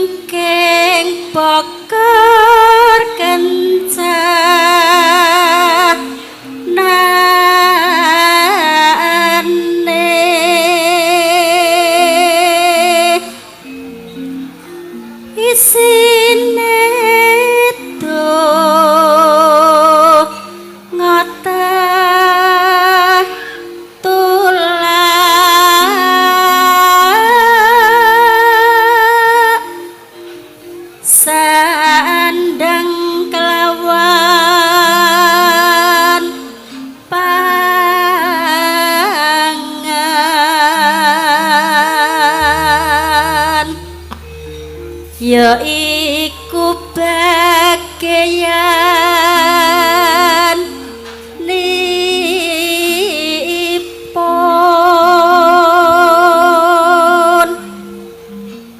Wingking bokor kencanane isine ngoteh tulak sandang kelawan pangan ya iku bageyan nipun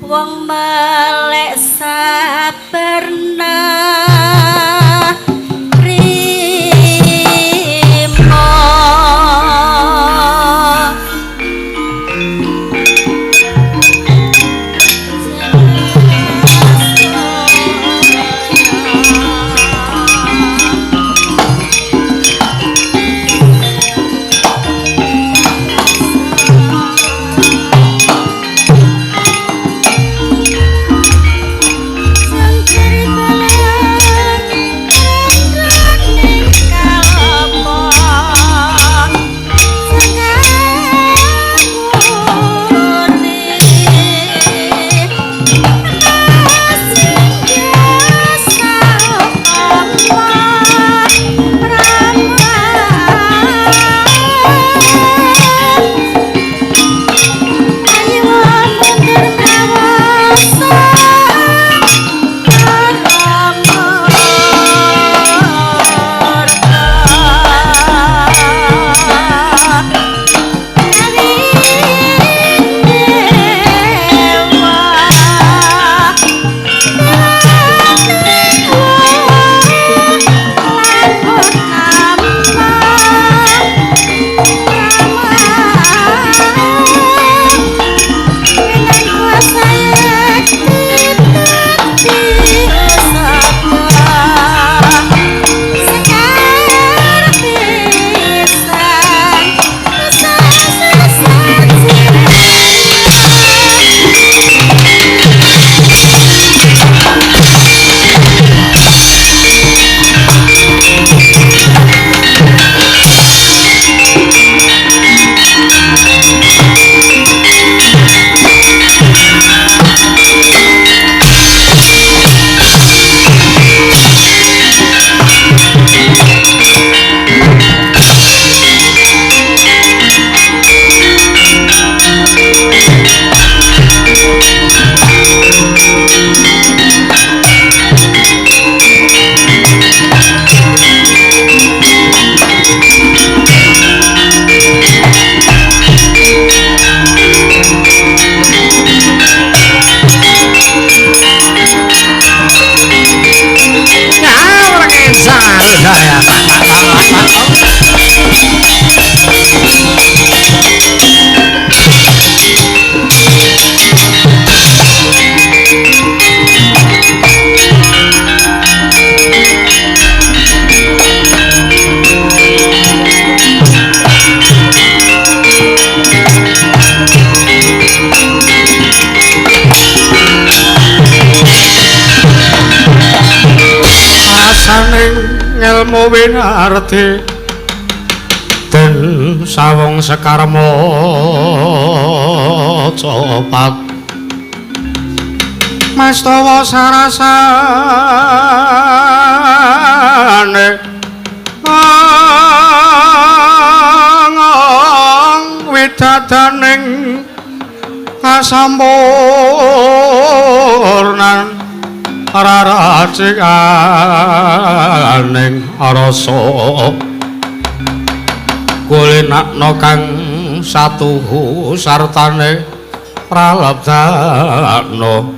wong melek sabarna rimo. Ngelmu winarti den sawung sekarma copat mastawa sarasane angong widadaning kasampurnan raracikaning rasa kulinakna kang satuhu sartane pralabdana.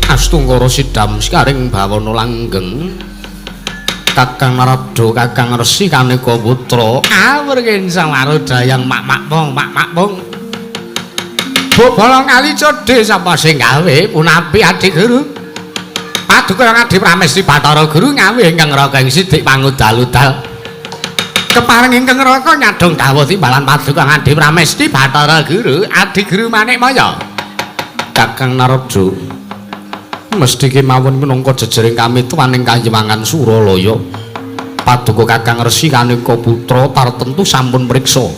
Astungkara sidam sekaring bawana langgeng Kakang Narada, Kakang Resi Kaneka Putra. Awur kinsang warudayang mak-mak pong, mak-mak pong. Bobolong kali codhe sapa sing gawe punapi Adi Guru? Paduka Adi Pramesti Bathara Guru ngawe ingkang raka ing sidik pangudal-udal. Kepareng ingkang raka nyadong dawuh timbalan paduka Adi Pramesti Bathara Guru, Adi Guru Manikmaya. Kakang Narada, mesti kemawon minangka jejering kami tuwaning Kahyangan Suralaya. Paduka Kakang Resi Kaneka Putra tartemtu sampun mriksa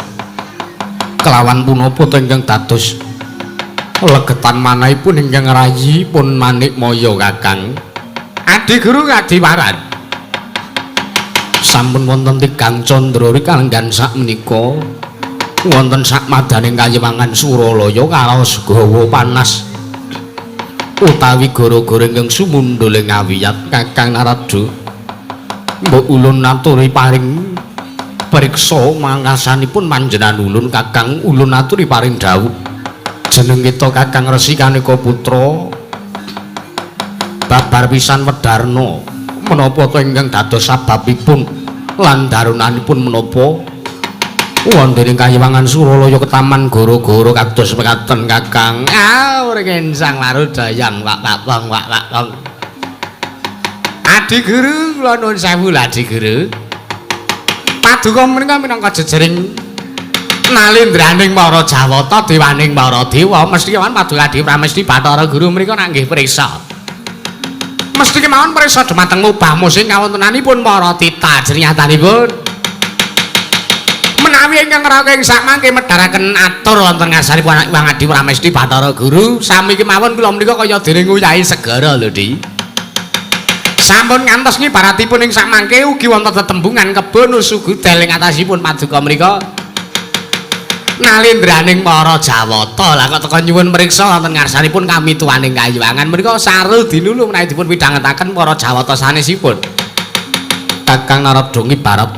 kelawan punapa to ingkang dados legetan manahipun ingkang rayi pun Manikmaya Kakang. Adi Guru kadiwaran. Sampun wonten tigang candra rikalenggan sakmenika wonten sakmadaning Kahyangan Suralaya karaos gawa panas utawi gara-gara ingkang sumundhul ing awiyat. Kakang Narada, mbok ulun aturi paring priksa mangasanipun panjenengan ulun. Kakang, ulun aturi paring dawuh. Jeneng kita Kakang Resi Kaneka Putra babar pisan wedarna menapa to ingkang dados sababipun lan darunanipun menapa wonten ing Kahyangan Suralaya ketaman gara-gara kados mekaten Kakang. Awur kinsang warudayang wak wak wong wak wak wong. Adi Guru kula nuwun sewu lho Adi Guru. Paduka menika minangka jejering nalindraning para Jawata dewaning para dewa mesti kemawon paduka Adi Pramesti Bathara Guru menika nak nggih priksa. Mesti kemawon priksa dumateng mubah musing kawontenanipun para tita jernyatanipun. Menawi ingkang raka ing sakmangke medharaken atur wonten ngarsanipun Hyang Adi Pramesti Bathara Guru sami kemawon kula menika kaya dene nguyahi segara lho Di. Sampun ngantos ngibaratipun ing sakmangke ugi wonten tetembungan kebon sugudel ing atasipun paduka menika nalindraning para Jawata. Lah kok teka nyuwun mriksa wonten ngarsanipun kami tuwaning Kahyangan menika saru dinulu menawi dipun pidhangetaken para Jawata sanesipun. Kakang Narada ngibarat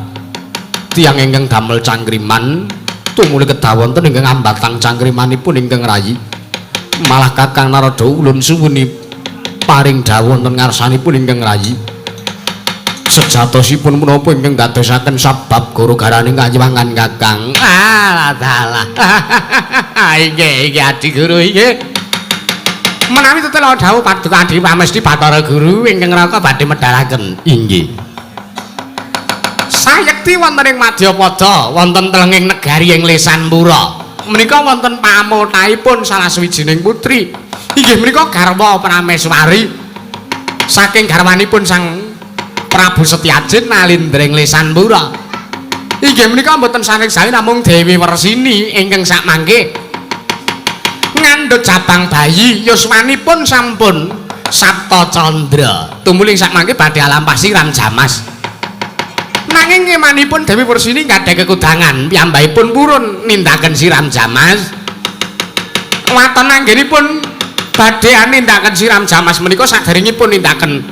tiyang ingkang damel cangkriman tumuli kedah wonten ingkang ambatang cangkrimanipun ingkang rayi. Malah Kakang Narada ulun suwuni paring dawuh wonten ngarsanipun ingkang rayi. Sejatosipun menapa ingkang dadosaken sabab gara-garaning Kahyangan Kakang? Alah dalah. Inggih inggih Adi Guru inggih. Menawi tetela dawuh paduka Adi Pramesti Bathara Guru ingkang raka badhe medharaken. Inggih. Sayekti wonten ing Madyapada, wonten telenging negari ing Lesanpura. Menika wonten pamotahipun salah sawijining putri. Inggih menika garwa Prameswari. Saking garwanipun Sang Prabu Setyajid nalindring Lesanpura. Inggih menika mboten saking sawi namung Dewi Wersini ingkang sakmangke ngandhut jabang bayi yuswanipun sampun Sapta Candra. Tumuli sakmangke badhe alampah siram jamas. Nanging kemanipun Dewi Wersini gadhah kekudangan, piyambakipun purun nindaken siram jamas. Waton anggenipun badhe nindaken siram jamas menika saderengipun nindaken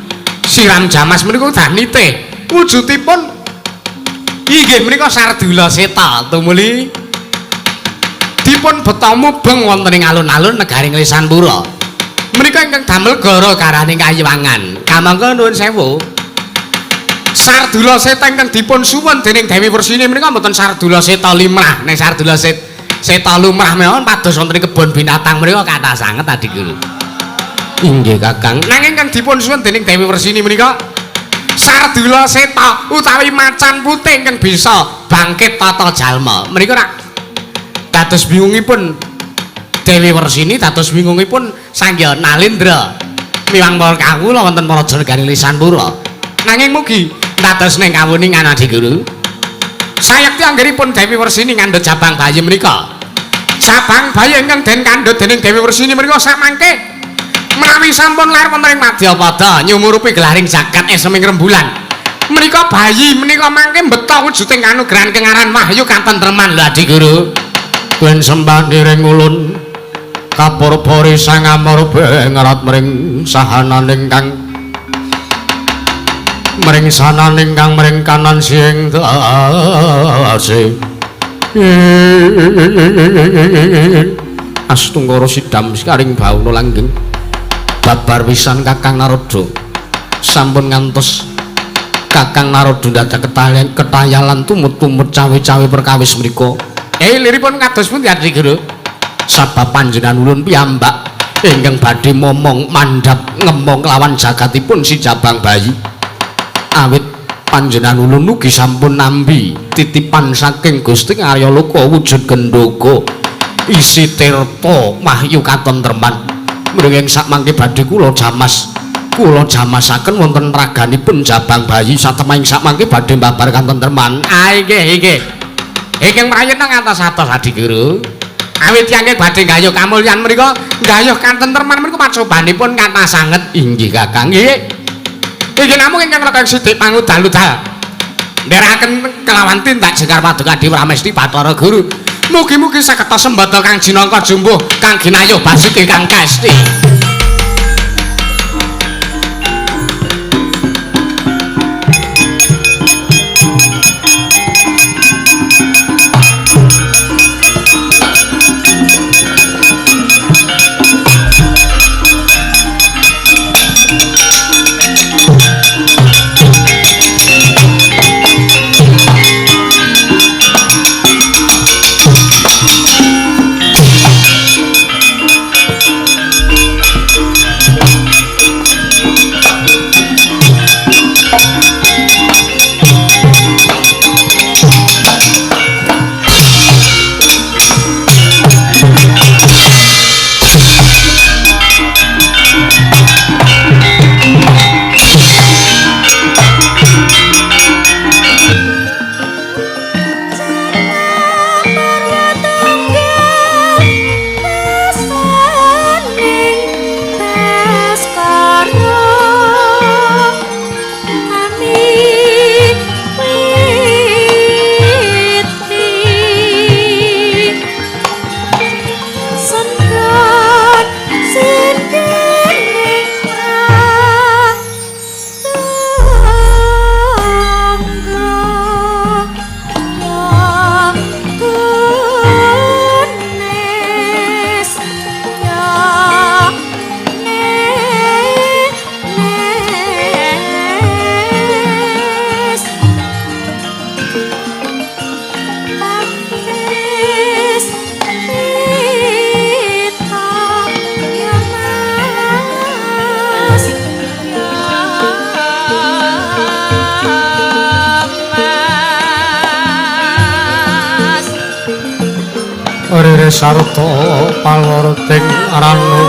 siram jamas menika udah nitih. Wujudipun inggih menika Sardula Seta tumuli dipun beta mubeng wonten ing alun-alun negari Lesanpura. Menika ingkang damel gara-garaning Kahyangan. Kamangka nuwun sewu. Sardula Seta ingkang dipun suwun dening Dewi Wersini menika mboten Sardula Seta limrah, ning Sardula Seta lumrah mawon pados wonten ing kebon binatang menika kathah sanget Adi Guru. Inggih Kakang. Nanging ingkang dipun suwun dening Dewi Wersini menika Sardula Seta utawi macan putih ingkang bisa bangkit tata jalma. Menika rak dados bingungipun Dewi Wersini, dados bingungipun Sang Hyang Nalendra miwang para kawula wonten Praja Negari Lesanpura. Nanging mugi dados ning kawuningan Adi Guru. Sayekti anggenipun Dewi Wersini ngandhut jabang bayi menika. Jabang bayi ingkang den kandhut dening Dewi Wersini menika samangke menawi sampun lair wonten ing Madyapada nyumurupi gelaring jagat eseming rembulan. Menika bayi menika mangke mbeta wujuding kanugrahan kengaran wahyu katentreman lho Adi Guru. Tuen sembah niring ulun kapurpuri sang amurbe ngerat mring sahananing kang mring sananing kang mring kanan sing dase astungkara sidam sekaring bawana langgeng babar pisan Kakang Narada sampun ngantos Kakang Narada dadak ketayalan tumut-tumut cawe-cawe perkawis mriku. Liripun kados pundi Adi Guru? Sabab panjenengan ulun piyambak ingkang badhe momong mandhap ngemong kelawan jagatipun si Jabang Bayi. Awit panjenengan ulun ugi sampun nampi titipan saking Gusti Arya Loka wujud gendhoga isi tirta wahyu katentreman. Mringing sakmangke badhe kula jamas, kula jamasaken wonten raganipun Jabang Bayi satemahing sakmangke badhe babar katentreman. Ah inggih inggih. Ingkang prayitna ngantos-atos Adi Guru. Awit tiyang badhe gayuh kamulyan mriku, gayuh katentreman mriku pacobanipun kathah sanget. Inggih Kakang. Nggih. Inggih namung ingkang lekang sithik pangudal-udal. Ndherekaken kelawan tindak jengkar paduka Dewi Pramesti Bathara Guru. Mugi-mugi saged sembada kang jinangka jumbuh kang ginayuh basuki kang kasti. Rere sarta palorting ranu.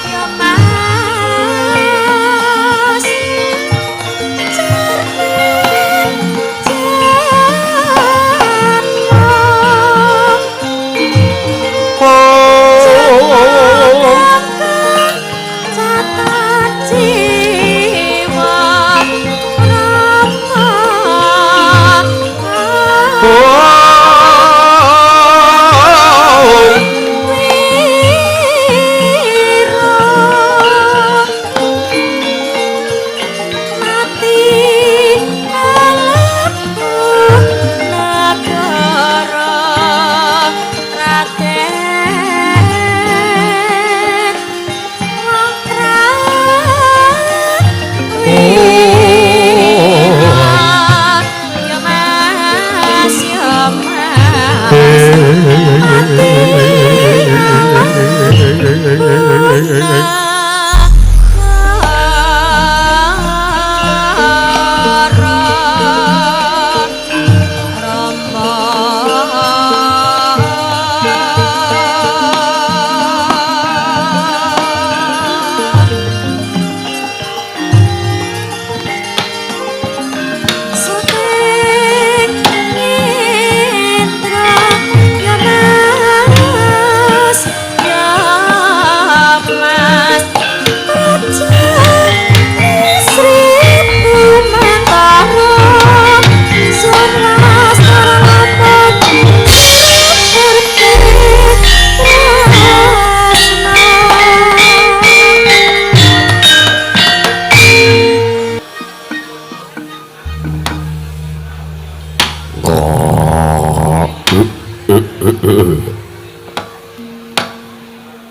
Ya Mas.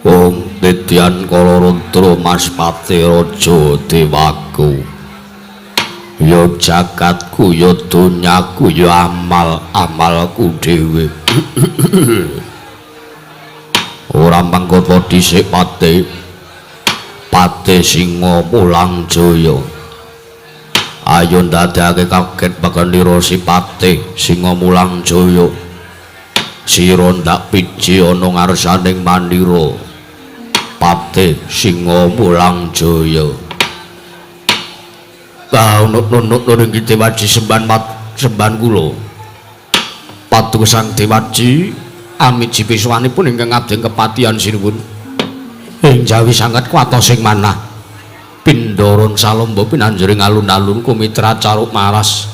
Wong titian Kalarudra Mas Pati Raja Dewaku. Ya jagatku, ya donyaku, ya amal-amalku dhewe. Ora mangkono dhisik Pati. Pati Singa Mulang Jaya. Ayo ndadekake kaget baganira si Pati Singa Mulang Jaya. Sira ndak piji ana ngarsaning mandira. Pati Singa Mulang Jaya. Kaunut-nunut ning Dewaji semban kula. Paduka Sang Dewaji amiji piswanipun ingkang abdi kepatihan sinuwun. Ing jawi sanget kuwatos ing manah. Pindharan salomba pinanjuring alun-alun kumitra caruk maras.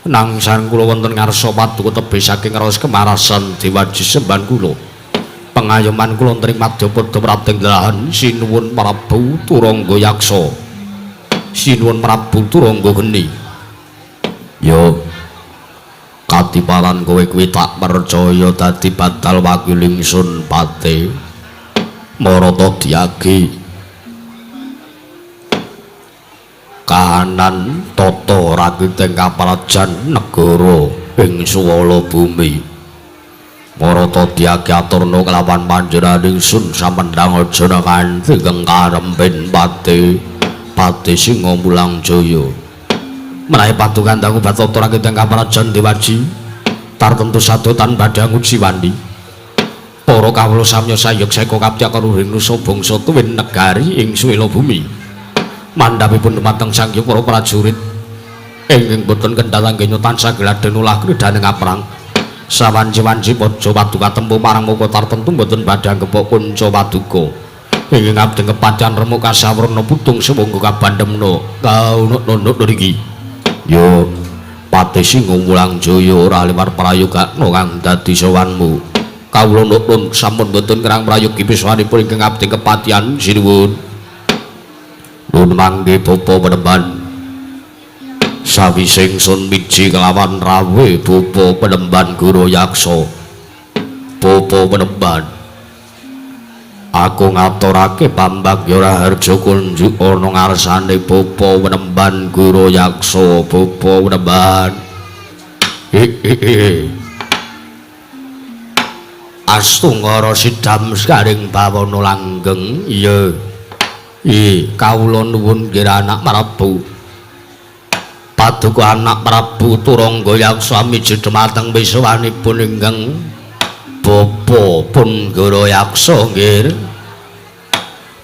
Nangsan kula wonten ngarsa paduka tebih saking raos kemarasan Dewaji semban kula. Pengayoman kula wonten ing madyapada prabdeng delahan sinuwun Prabu Turangga Yaksa. Sinuwun Prabu Turangga Geni. Ya katiparan kowe kuwi tak percaya dadi badal wakil ingsun Pati. Marata diagi kahanan tata rakiting kaprajan negara ing suwala bumi. Marata diagi aturna kelawan panjenengan ingsun samendhang aja kanthi karempen Pati. Pati Singa Mulang Jaya. Menawi paduka dangu batata rakiting kaprajan Dewaji tartemtu sadotan badhe nguji wani. Para kawula samya sayuk seka kaptya kaluhuring nusa bangsa tuwin negari ing suwela bumi. Mandhapipun dumateng Sang Hyang para prajurit ingkang boten kendhat anggenya tansah gladhen ulah kridhaning aprang. Sawanci-wanci paja paduka tempuh marang muka tartemtu boten badhe anggepok kunca paduka. Ingkang abdi kepatihan remuk kasawarna putung sumangga kabandemna kaunut-nunut niki. Ya Pati Singa Mulang Jaya ora liwat prayogakna kang dadi sowanmu. Kawula nuwun sampun boten kerang prayogi piswanipun ingkang abdi kepatihan sinuwun. Nuwun mangke bapa penemban. Sawise ingsun miji kelawan rawe bapa penemban Guru Yaksa. Bapa penemban, aku ngaturake Bambang Yuraharja kunjuk ana ngarsane bapa penemban Guru Yaksa. Bapa penemban. Astungkara sidam sekaring bawana langgeng. Iya. Kawula nuwun nggih anak Prabu. Paduka anak Prabu Turangga Yaksa miji dumateng wiswanipun ingkang bapa pun Guru Yaksa nggih.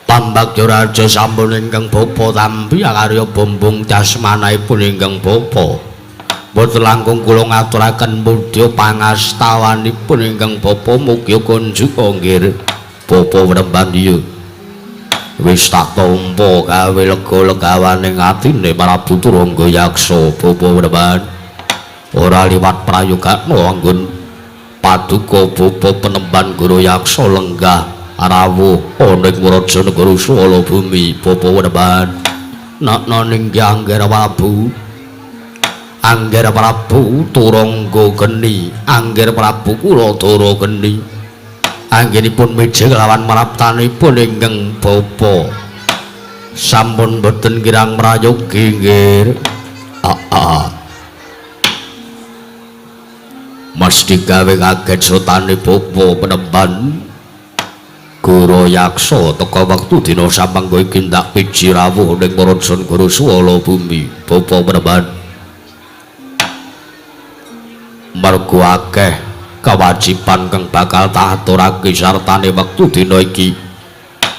Pambagya Raja sampun ingkang bapa tampi akarya bumbung dasmanahipun ingkang bapa. Boten langkung kula ngaturaken mudya pangastawanipun ingkang bapa mugi kunjuk nggih. Bapa penemban iya. Wis tak tampa gawe lega-legawaning atine Prabu Turangga Yaksa. Bapa penemban ora liwat prayogakna anggon paduka bapa penemban Guru Yaksa lenggah rawuh ana ing Raja Negara Suwala Bumi. Bapa penemban nakna ninggi Anggara Prabu. Anggara Prabu Turangga Geni, Anggara Prabu Kuladara Geni. Anggenipun miji kelawan maraptanipun ingkang bapa sampun boten kirang prayogi nggih. Mesti gawe kaget sotane bapa penemban Guru Yaksa teka wektu dina samangga iki ndak piji rawuh ning Raja Negara Suwala Bumi. Bapa penemban mergo akeh kewajiban kang bakal tak aturake sartane wektu dina iki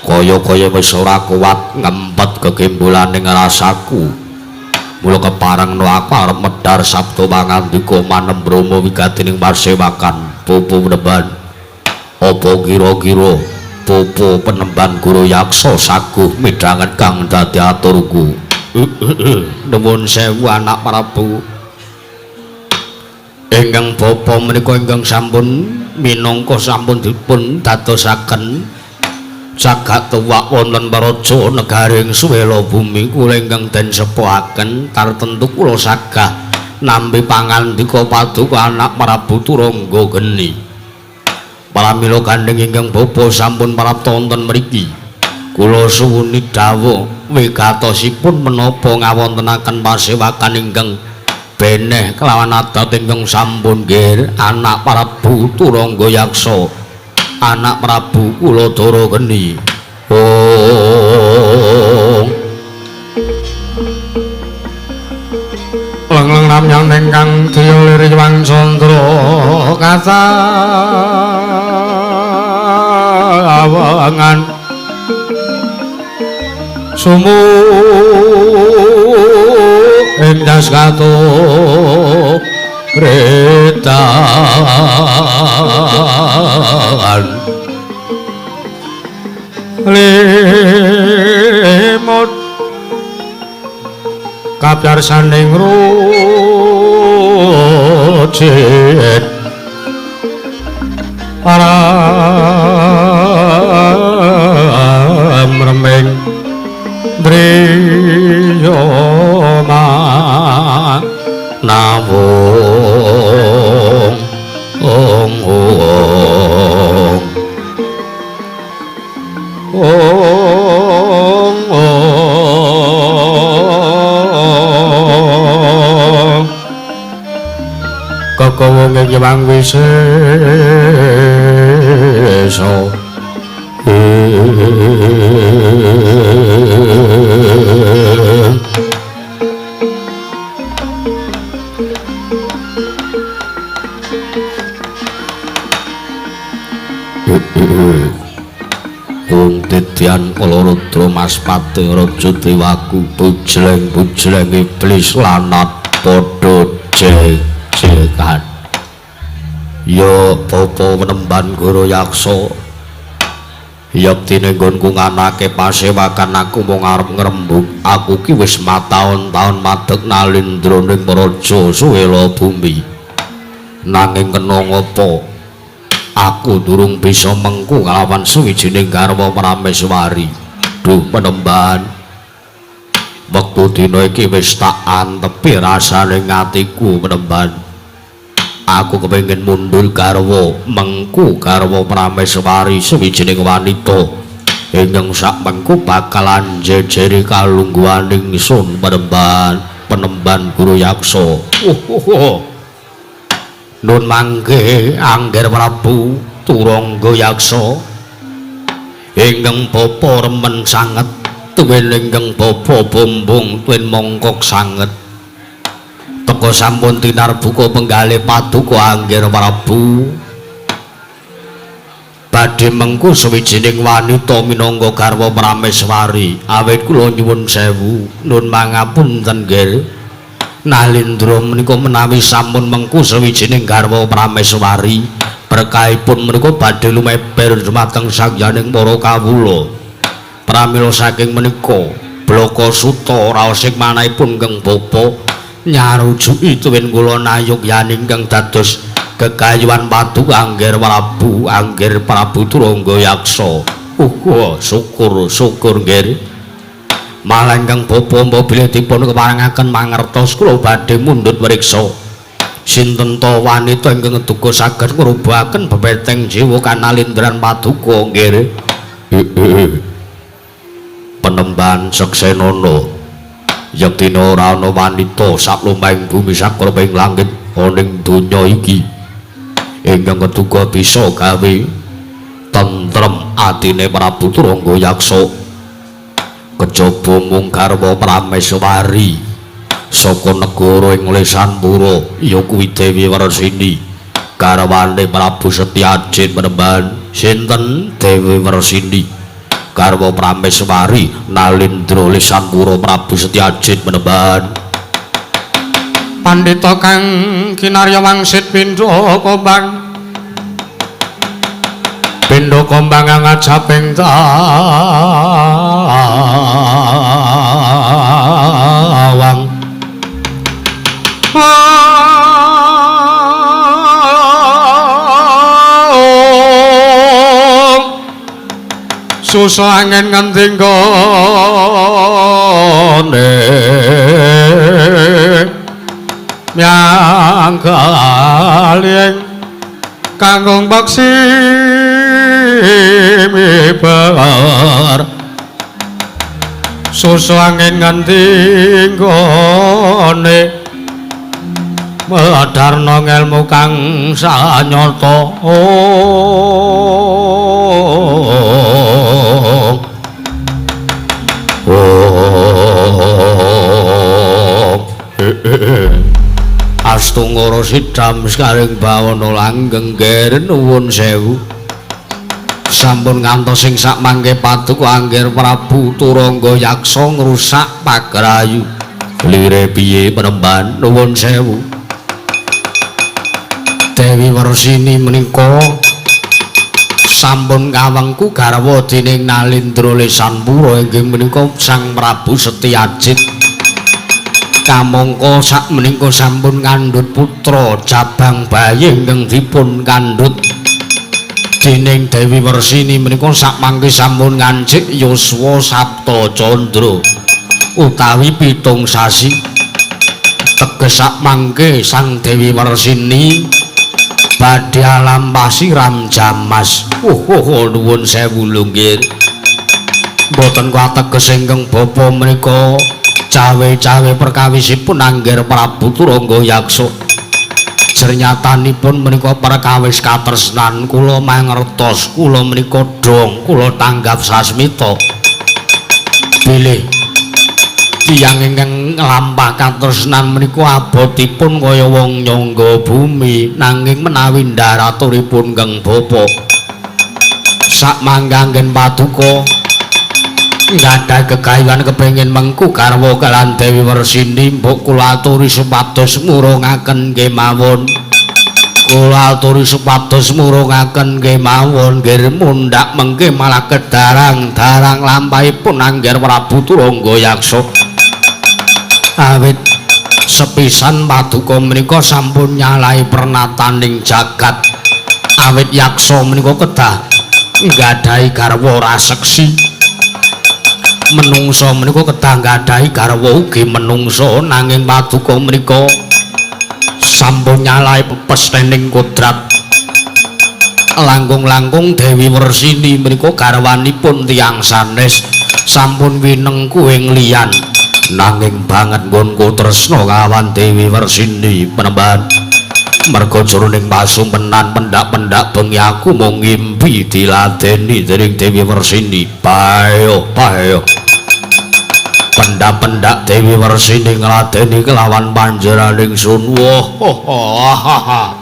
kaya-kaya wis ora kuat ngempet gegembulane rasaku. Mula keparengno aku arep medhar sabda pangandika manem brama wigatining pasewakan. Bapa penemban, apa kira-kira bapa penemban Guru Yaksa saguh midhanget kang dadi aturku? Nuwun sewu anak Prabu. Ingkang bapa menika ingkang sampun minangka sampun dipun dadosaken jagat tuwak wonten praja negaring Suwela Bumi kula ingkang den sepuhaken tartemtu kula sagah Nampi pangandika paduka anak Prabu Turangga geni. Pramila gandheng ingkang bapa sampun prapta wonten mriki. Kula suwuni dawuh wigatosipun menapa ngawontenaken pasewakan ingkang beneh kelawan adat ingkang sampun nggih anak Prabu Turangga Yaksa, anak Prabu Kuladara geni. Oh. Lengleng ramyang ingkang daya liri Wang Candra kasawangan sumu ing das kato retan limut kapyarsaning rujit para mreming driya manawung ong ong ong ong kekawung ing Hyang Wisesa. Wong Didyan Kalarudra Maspati Raja Dewaku bujleng-bujleng iblis lanat padha jek-jekan. Ya bapa penemban Guru Yaksa, yektine nggonku nganake pasewakan aku mung arep ngrembug. Aku ki wis mataun-taun madeg nalindra ning praja Suwela Bumi. Nanging kena ngapa aku durung bisa mengku kalawan suwijining garwa Prameswari. Duh penemban, wektu dina iki wis tak antepi rasane atiku penemban. Aku kepengin mundhul garwa mengku garwa Prameswari suwijining wanita ingkang sak mengku bakal anjejeri kalungguhaning ingsun penemban, penemban Guru Yaksa. Nun mangke Angger Prabu Turangga Yaksa ingkang bapa remen sanget tuwin ingkang bapa bombong tuwin mongkok sanget. Teka sampun tinarbuka penggalih paduka Angger Prabu badhe mengku suwijining wanita minangka garwa Prameswari. Awit kula nyuwun sewu nun mangapunten nggih. Nalindra menika menawi sampun mengku sawijining garwa Prameswari, berkahipun menika badhe lumeber dumateng sangyaning para kawula. Pramila saking menika blaka suta raosing manahipun ingkang bapa nyarujuki tuwin kula nayogyaning ingkang dados gegayuhan paduka Angger Prabu, Angger Prabu Turangga Yaksa. Syukur syukur nggih. Malah ingkang bapa mbok bilih dipun keparengaken mangertos kula badhe mundhut mriksa sinten ta wanita ingkang ngeduga saged ngrubahaken bebeteng jiwa kanalindran paduka nggih. Penemban seksenana yektine ora ana wanita saklumahing bumi sakreping langit ana ing donya iki ingkang ngeduga bisa gawe tentrem atine Prabu Turangga Yaksa. Kejaba mung garwa Prameswari saka negara ing Lesanpura ya kuwi Dewi Wersini garwane Prabu Setyajid penemban. Sinten Dewi Wersini garwa Prameswari Nalindra Lesanpura Prabu Setyajid penemban. Pandhita kang kinarya wangsit pindha kombang pindha kombang ngajaping tawang. Susu angin ngendi nggone Myanggaling kangkung paksi mibar susu angin nganti nggone medarna ngelmu kang sanyata. Astungara sidam sekaring bawana langgeng ger nuwun sewu. Sampun ngantos sing sakmangke paduka Angger Prabu Turangga Yaksa ngrusak pagrayu. Lire piye penemban nuwun sewu. Dewi Wersini menika sampun kawengku garwa dening Nalindra Lesanpura inggih menika Sang Prabu Setyajid. Kamangka sakmenika sampun ngandhut putra Jabang Bayi ingkang dipun kandhut dening Dewi Wersini menika sakmangke sampun ngancik yuswa Sapta Candra utawi 7 sasi. Teges sakmangke Sang Dewi Wersini badhe alampasi Ramjamas. Oh, nuwun sewu lho nggih. Mboten kateges ingkang bapa menika cawe-cawe perkawisipun Angger Prabu Turangga Yaksa. Jernyatanipun menika perkawis katresnan kula mangertos, kula menika dong, kula tanggap sasmita. Bilih tiyang ingkang nglampah katresnan menika abotipun kaya wong nyangga bumi, nanging menawi ndaraturipun ingkang bapa sakmangga anggen paduka nggadahi gegayuhan kepengin mengku garwa kaliyan Dewi Wersini, mbok kula aturi supados murungaken kemawon. Kula aturi supados murungaken kemawon nggih mundhak mengke malah kedarang-darang lampahipun Angger Prabu Turangga Yaksa. Awit sepisan paduka menika sampun nyalahi pernataning jagat. Awit yaksa menika kedah nggadahi garwa raseksi. Menungsa menika kedah nggadahi garwa ugi menungsa, nanging paduka menika sampun nyalahi pepesthening kodrat. Langkung-langkung Dewi Wersini menika garwanipun tiyang sanes sampun winengku ing liyan, nanging banget nggonku tresna kawan Dewi Wersini penemban. Merga jroning pasumpenan pendak-pendak bengi aku mung ngimpi diladeni dening Dewi Wersini. Payo payo pendak-pendak Dewi Wersini ngladeni kelawan panjenengan ingsun. Wah,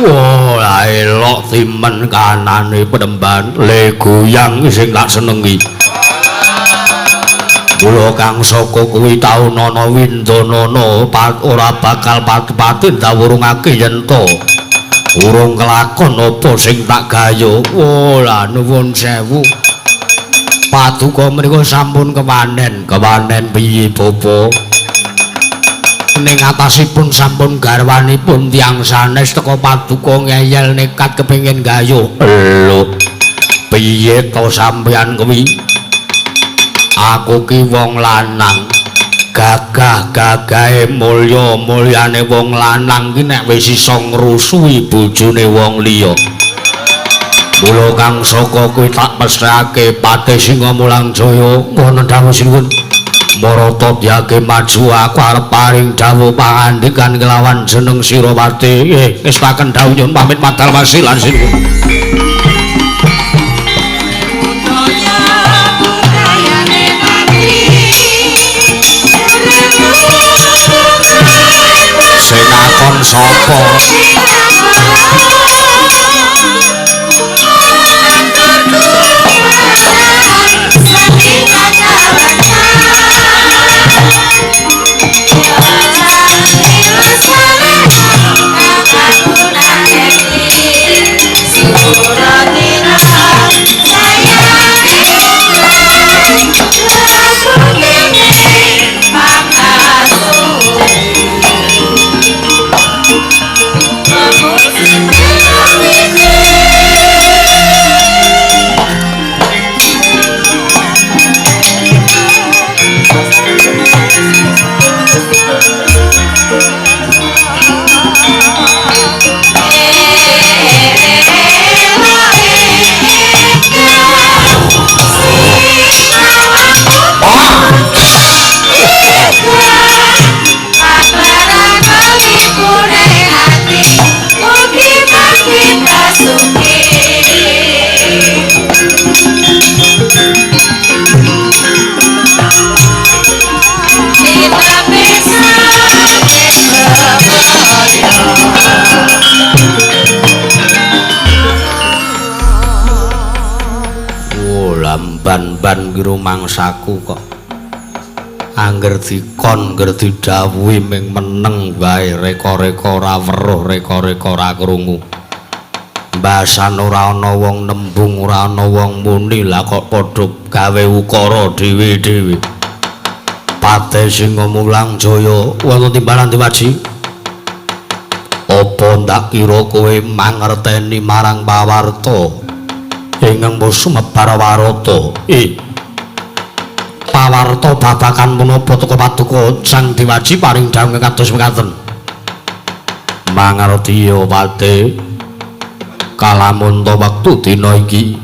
wah, elok timen kanane penemban le goyang sing tak senengi. Mula kang saka kuwi taunana windanana ora bakal pati-pati ndawurungake yen to urung kelakon apa sing tak gayo. Oh lah nuwun sewu, paduka menika sampun kewanen. Kewanen piye bapa? Ning atasipun sampun garwanipun tiyang sanes teka paduka ngeyel nekat kepengin gayo. Lho piye to sampeyan kuwi? Aku ki wong lanang, gagah-gagahe mulya-mulyane wong lanang ki nek wis iso ngrusuhi bojone wong liya. Mula kang saka kuwi tak mesthekake Patih Singa Mulang Jaya. Ngono dawuh sinuwun. Marata dyake maju, aku arep paring dawuh pangandikan kelawan jeneng Sirawati. Ngestaken dawuh nyuwun pamit madal wasilan sinuwun. Sing akon sapa? ki rumangsaku kok angger dikon ngger didhawuhi ming meneng wae, reka-reka ora weruh, reka-reka ora krungu. Mbasan ora ana wong nembung, ora ana wong muni, lah kok padha gawe ukara dhewe-dhewe. Patih Singa Mulang Jaya wonten timbalan Dewaji. Apa ndak kira kowe mangerteni marang pawarta ingkang sumebar warata? Pawarta babagan punapa teka paduka Sang Dewaji paring dawuh kados mekaten. Mangerti ya Patih, kalamunta wektu dina iki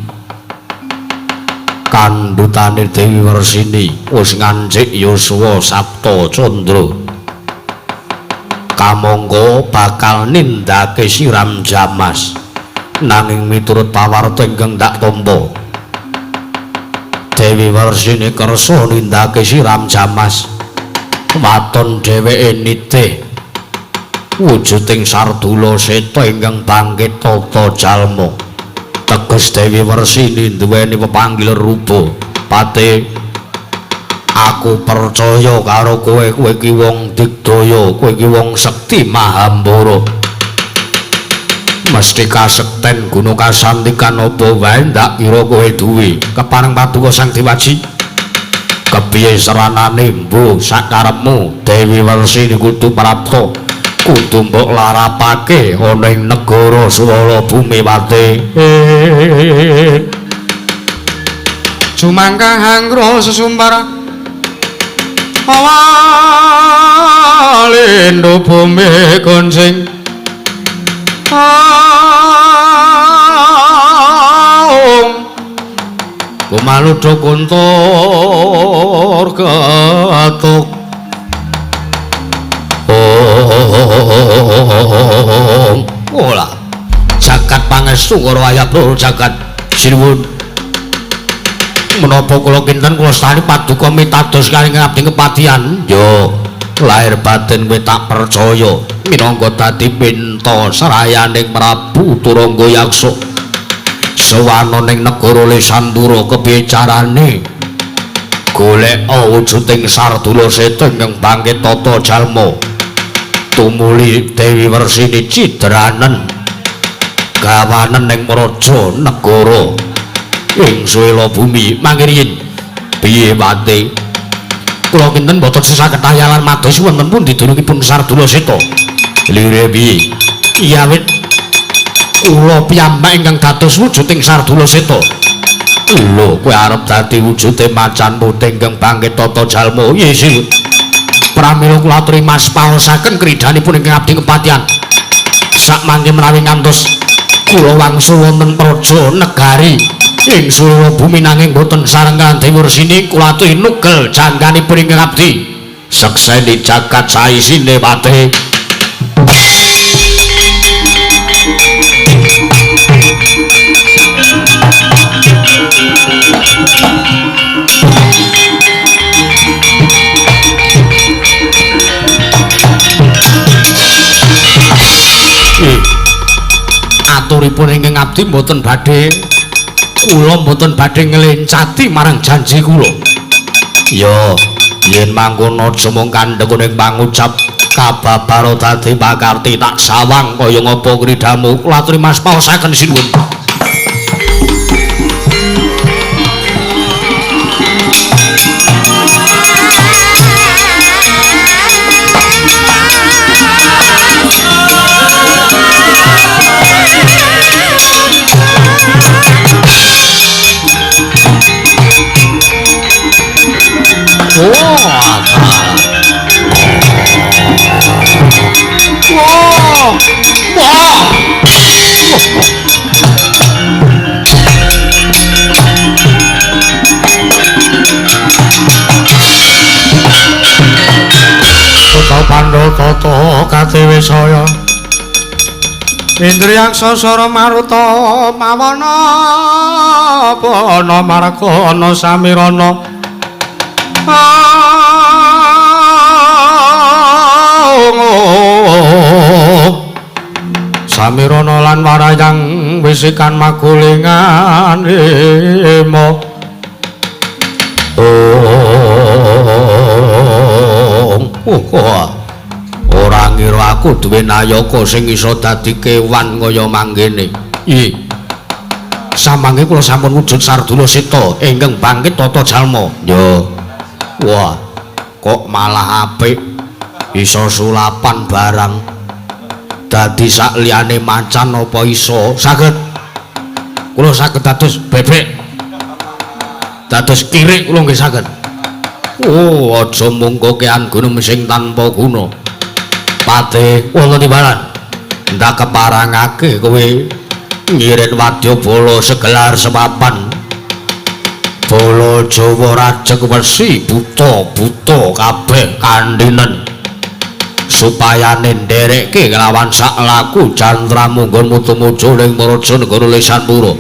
kandhutane Dewi Wersini wis ngancik yuswa Sapta Candra, kamangka bakal nindakake siram jamas. Nanging miturut pawarta ingkang dak tampa, Dewi Wersini kersa nindakake siram jamas. Waton dheweke nitih wujuding Sardula Seta ingkang bangkit tata jalma. Teges Dewi Wersini duweni pepanggil rupa. Patih, aku percaya karo kowe, kowe iki wong digdaya, kowe iki wong sekti mahambara. Mesti kasekten guna kasantikan apa wae ndak kira kowe duwe. Kepareng paduka Sang Dewaji, kepiye seranane mbuh sakarepmu? Dewi Wersini kudu prapta, kudu mbok larapake ana ing negara Swala Bumi Patih. Jumangkah hanggra sesumpar awalindo bumi goncing. Aung Kumaludha kuntur ketuk. Om. Ola. Jagat pangestu karo ayah jagat sinuwun. Menapa kula kinten kula stani paduka mitados kali ngabdi kepatihan? Yo, lahir batin kowe tak percaya minangka dadi pinta serayaning Prabu Turangga Yaksa. Sowana ning negara Lesandura kepiye carane golek wujuding Sardula Seta ingkang bangkit tata jalma? Tumuli Dewi Wersini cidranen gawanen ning praja negara ing Swela Bumi. Mangkiriyin piye Patih? Kula kinten boten sesah ketayalan mados wonten pundi dunungipun Sardula Seta? Lire piye? Iya wit kula piyambak ingkang dados wujuding Sardula Seta. Lho, kowe arep dadi wujude macan putih ingkang bangkit tata jalma? Iya. Pramila kula aturi mas paosaken kridhanipun ingkang abdi kepatihan. Sakmangke menawi ngantos kula wangsul wonten praja negari ing Swela Bumi nanging boten sareng kaliyan Dewi Wersini, kula aturi nugel jangganipun ingkang abdi. Sekseni jagat saisine Patih. Aturipun ingkang abdi mboten badhe, kula mboten badhe nglencati marang janji kula. Ya, yen mangkono aja mung kandhek ning pangucap kababara dadi pakarti tak sawang kaya ngapa kridamu. Kula aturi mas paosaken sinuwun. Pandha tata katiwisaya Indriyaksa sara maruta mawana pana margana samirana Samirana lan warayang wisikan magulingan ema. Oh, oh. Ora ngira aku duwe nayaka sing iso dadi kewan kaya mangkene. Ih. Samangke kula sampun wujud Sardula Seta ingkang bangkit tata jalma. Ya. Wah, kok malah apik. Iso sulapan barang. Dadi sak liyane macan apa iso? Saged. Kula saged dados bebek. Dados kirik kula nggih saged. Oh, aja mung kokean gunung sing tanpa guna. Patih wonten timbalan. Ndak keparangake kowe ngirit wadyabala segelar sepapan. Bala Jawa rajeg wesi buta-buta kabeh kandhinen. Supayane nderekke kelawan sak laku jantramu nggonmu tumuju ning Praja Negara Lesanpura.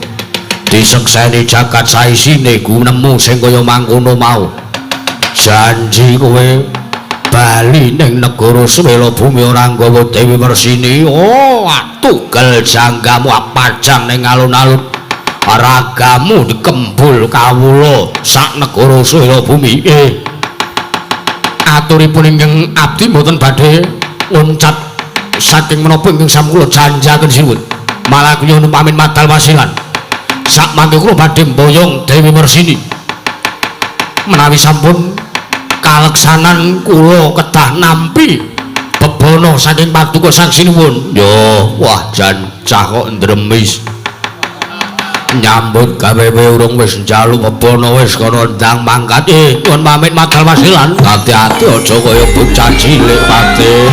Disekseni jagat saisine gunemu sing kaya mangkono mau. Janji kowe bali ning negara Swela Bumi ora nggawa Dewi Mersini. Oh, tugel janggamu pajang ning alun-alun. Ragamu dikembul kawula sak negara Swela Bumi. Aturipun ingkang abdi mboten badhe loncat saking menapa ingkang sampun kula janjaken sinuwun. Malah kula nyuwun pamit madal wasilan. Sak mangke kula badhe mboyong Dewi Mersini. Menawi sampun kaleksanan kula kedah nampi bebana saking paduka Sang Sinuwun. Yo, wah jan cah kok ndremis. Nyambut gawe urung wis njaluk bebana wis kono ndang mangkat. Nyuwun pamit madal wasilan. Ati-ati aja kaya bocah cilik Patih.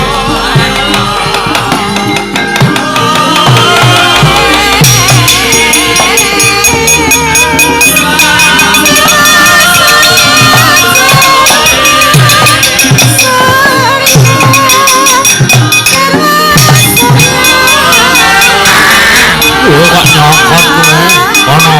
Kok nyokot kowe kono.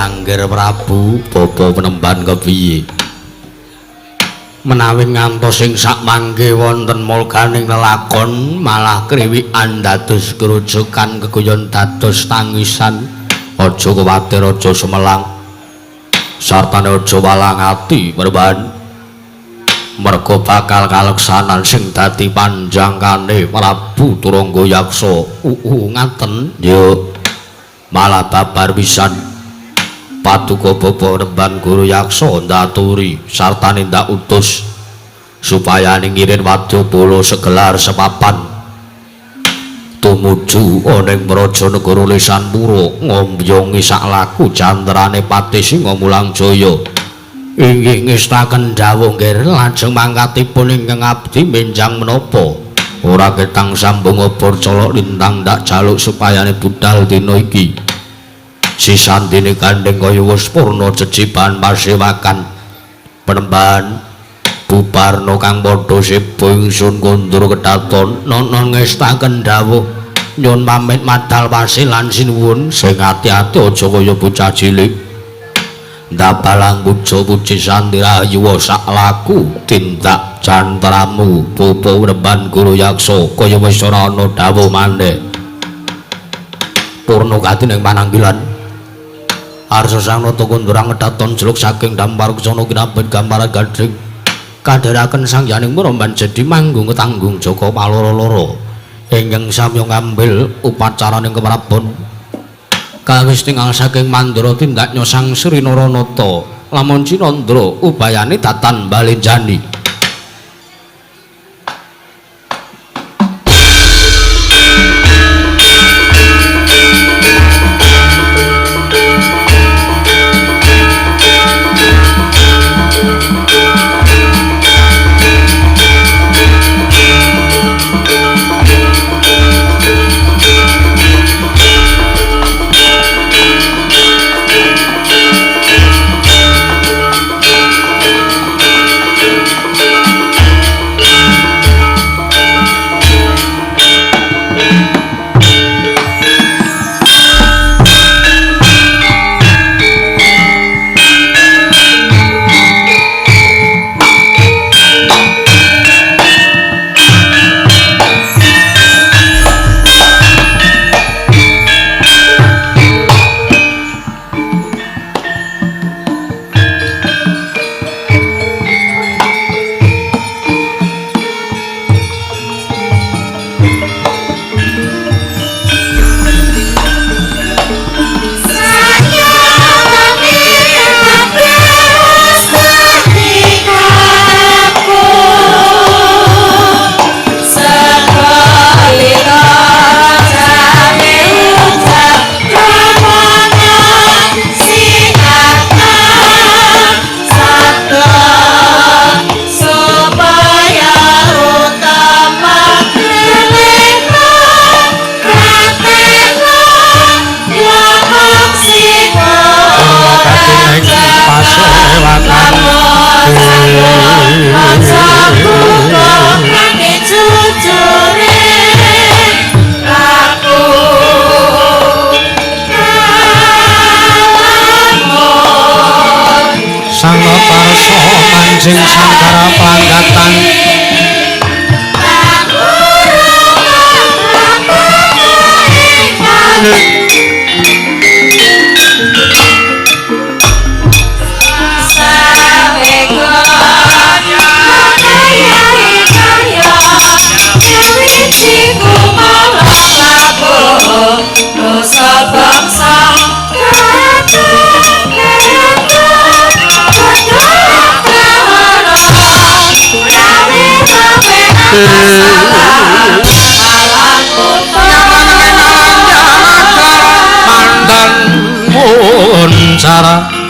Angger Prabu bapa penemban kepiye menawi ngantos sing sak mangke wonten mulkaning lelakon malah kriwikan dados grojogan keguyon dados tangisan. Aja kuwatir, aja sumelang, sartane aja walang ati penemban, merga bakal kaleksanan sing dadi panjangkane Prabu Turangga Yaksa. Ngaten yo malah babar pisan. Paduka bapa nemban Guru Yaksa ndaturi sartane ndak utus supaya ngirin wadyabala segelar sepapan tumuju ana ing Praja Negara Lesanpura ngombyongi sak laku jantrane Patih Singa Mulang Jaya. Inggih ngestaken dawuh nggih lajeng mangkatipun ingkang abdi menjang menapa ora ketang sambung obor colok lintang ndak jaluk supayane budal dina iki. Sisandine gandeng kaya wis purna jejiban pasewakan penemban bubarna kang padha seba ingsun kondur kedaton nono ngestaken dawuh nyuwun pamit madal wasilan sinuwun sing ati-ati aja kaya bocah cilik ndabalang puja puji santi rahayu sak laku tindak jantramu bapa penemban Guru Yaksa kaya wis ora ana dawuh maneh. Purna gati ning pananggilan Arsa sang nata kondurang ngedaton jeluk saking dampar kesana kinabet gambaran gading. Kadharaken sangyaning muromban jadi manggung ketanggung Joko paloro-loro ingkang samya ngambil upacaraning keprabon. Kawis tingal saking Mandura tindaknya Sang Sri Naranata lamun Cinandra ubayane datan balenjani. Manjing sangkara planggatan mandan muncara.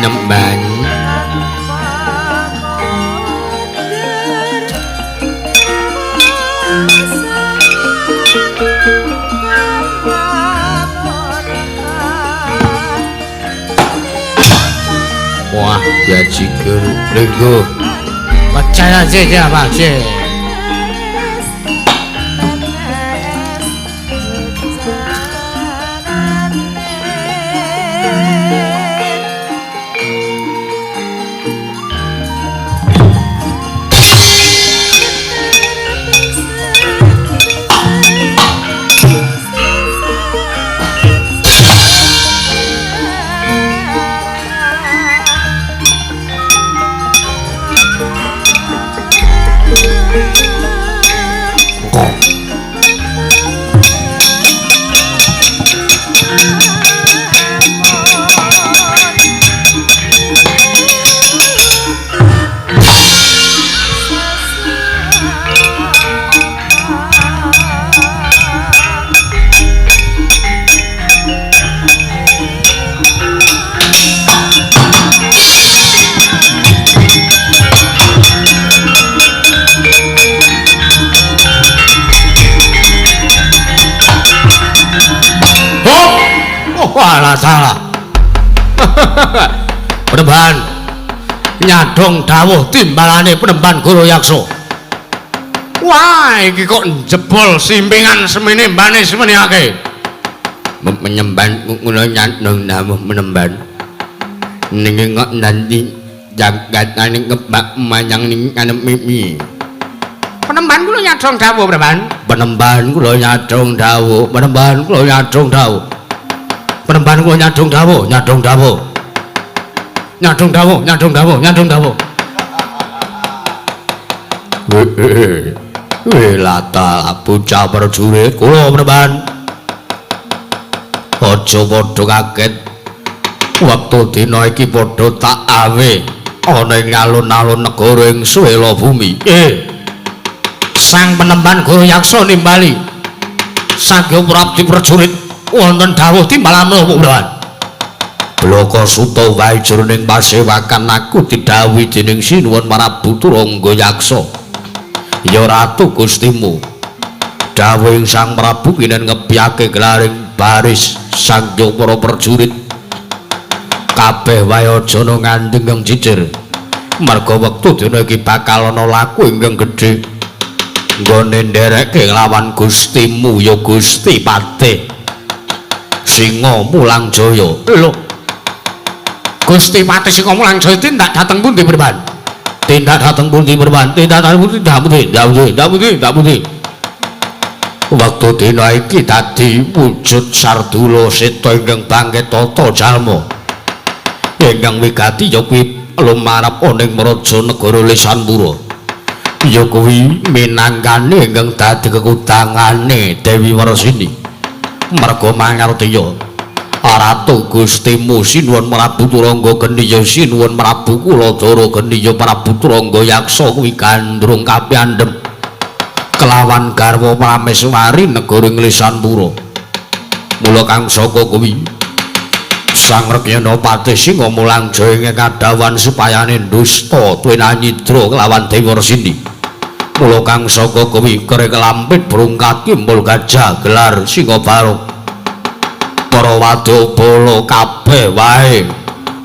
Penemban. Wah, bajigur lungguh. Percaya aja Pak. Salah salah. Penemban nyadong dawuh timbalane Penemban Guru Yaksa. Wah, iki kok njebol simpingan semene mbane semene akeh. Menyemban kula nyadong dawuh penemban. Niki kok nanti jagatane kebak manyang ning kanep mimi. Penemban kula nyadong dawuh, Penemban. Penemban kula nyadong dawuh, penemban kula nyadong dawuh. Penemban kula nyadong dawuh, nyadong dawuh. Nyadong dawuh, nyadong dawuh, nyadong dawuh. Weh lata bocah prajurit kula penemban. Aja padha kaget. Wektu dina iki padha tak awe ana ing alun-alun negara ing Swela Bumi. Sang Penemban Guru Yaksa nimbali saking prabdi prajurit wonten dawuh timbalan menapa Penemban? Blaka suta wae jroning pasewakan aku didhawuhi dening Sinuwun Prabu Turangga Yaksa. Ya ratu Gustimu. Dawuhing Sang Prabu kinen ngebyake gelaring baris sangya para prajurit. Kabeh wae aja nganti ingkang cicir. Merga wektu dina iki bakal ana laku ingkang gedhe. Nggone nderekke nglawan Gustimu ya Gusti Patih Singa Mulang Jaya. Lho. Gusti Patih Singa Mulang Jaya tindak dhateng pundi Penemban? Tindak dhateng pundi Penemban? Tindak dhateng pundi? Tindak pundi? Tindak pundi? Tindak pundi? Wektu dina iki dadi wujud sardula seta ingkang bangkit tata jalma. Ingkang wigati ya kuwi lumarep ana ing Mraja negara Lesanpura. Ya kuwi minangkane ingkang dadi kekudangane Dewi Warsini. Merga mangertiya Ratu Gustimu Sinuwun Prabu Turangga Geni ya Sinuwun Prabu Kuladara Geni ya Prabu Turangga Yaksa kuwi gandrung kapiandhem kelawan garwa Prameswari negara Lesanpura. Mula kang saka kuwi Sang Rekyana Patih Singa Mulang Jaya ing kadhawan supayane dusta twinanyidra kelawan Dewi Warsini. Mula kang saka kuwi kere kelampit brungkat kimpul gajah gelar Singa Barong. Para wadyabala kabeh wae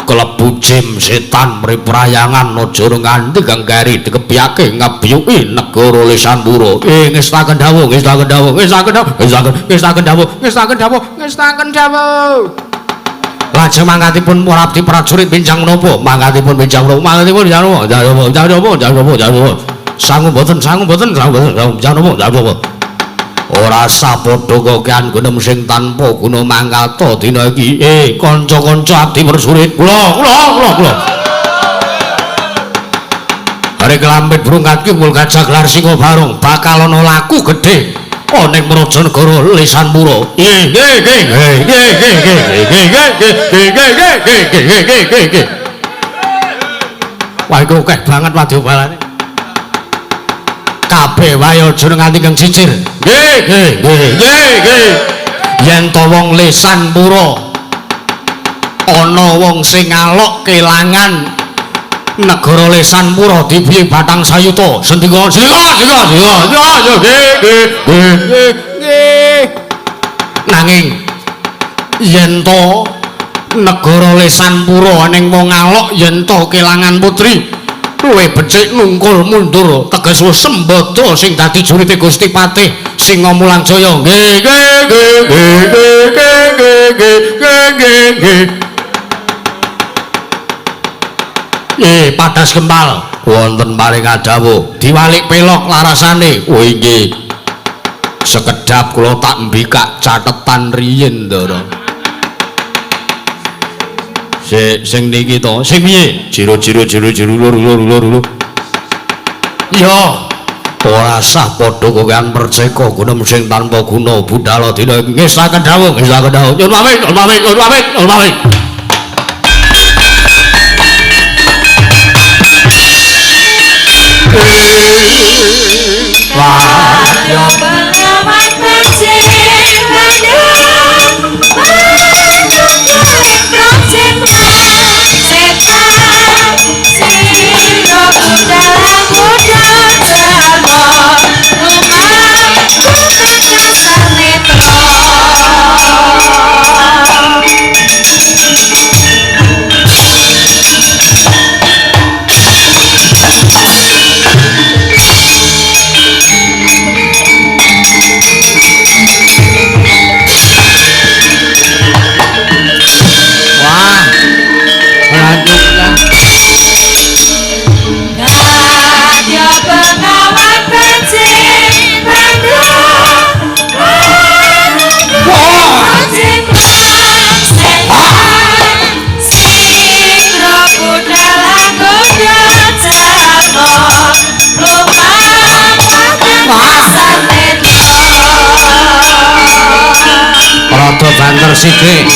kelebu jim setan mriprayangan aja nganti kang keri dikebyake ngebyuki negara Lesanpura. Ngestaken dawuh, ngestaken dawuh, ngestaken dawuh, ngestaken dawuh, ngestaken dawuh, ngestaken dawuh. Lajeng mangkatipun para abdi prajurit benjang menapa? Mangkatipun benjang menapa? Mangkatipun benjang menapa? Benjang menapa? Benjang menapa? Benjang menapa? Sangu mboten, sangu mboten, sangu mboten, benjang menapa? Benjang menapa? Ora sah padha kokean gunem sing tanpa guna mangkata dina iki. Kanca-kanca abdi prajurit, kula, kula, kula, kula. Bare kelampit brungkat kimpul gajah gelar Singa Barong bakal ana laku gedhe ana ing Mraja negara Lesanpura. Nggih, nggih, nggih, nggih, nggih, nggih, nggih, nggih, nggih, nggih, nggih, nggih, nggih, nggih. Wah, iku akeh banget wadyabalane. Kabeh wae aja nganti kang cicir. Nggih, nggih, nggih, nggih, nggih. Yen to wong Lesanpura Ana wong sing ngalok kelangan negara Lesanpura dipiye batang sayuta. Sendika sendika sendika sendika nggih nggih nggih nggih. Nanging yen to negara Lesanpura ning wong ngalok yen to kelangan putri luwih becik nungkul mundur teges wis sembada sing dadi jurite Gusti Patih Singamulang Jaya. Nggih nggih nggih nggih nggih nggih nggih nggih. Padas Gempal wonten paring dawuh diwalik pelok larasane. Oh inggih. Sekedhap kula tak mbikak catetan riyin, Ndara. Sik sing niki to, sing piye? Jero jero jero jero lur lur lur lur. Ya, ora sah padha kokean perceka guna sing tanpa guna budala dina ngestaken dawuh, ngestaken dawuh. Nyuwun pamit, nyuwun pamit, nyuwun pamit, nyuwun pamit. Wah, yo pengawan becik landang manunggaling projeng setan sira budal budal jalma lumaku kasar netra. Wah, lanjutlah. Kadya pengawan becik landang manunggaling projeng setan sira budal budal jalma lumaku kasar netra. Rada banter sithik.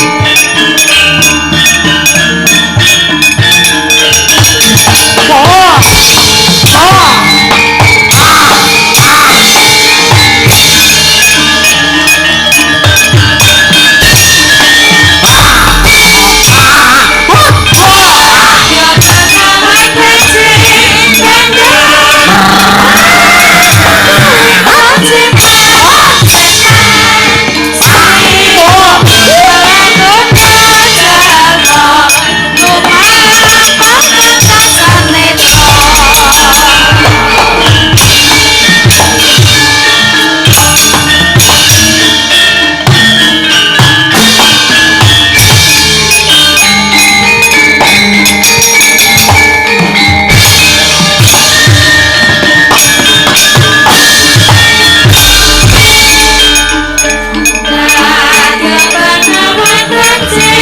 Wah. Ah. Ya pengawan becik landang projeng setan sira budal jalma lumaku kasar netra. Kadya pengawan becik landang manunggaling projeng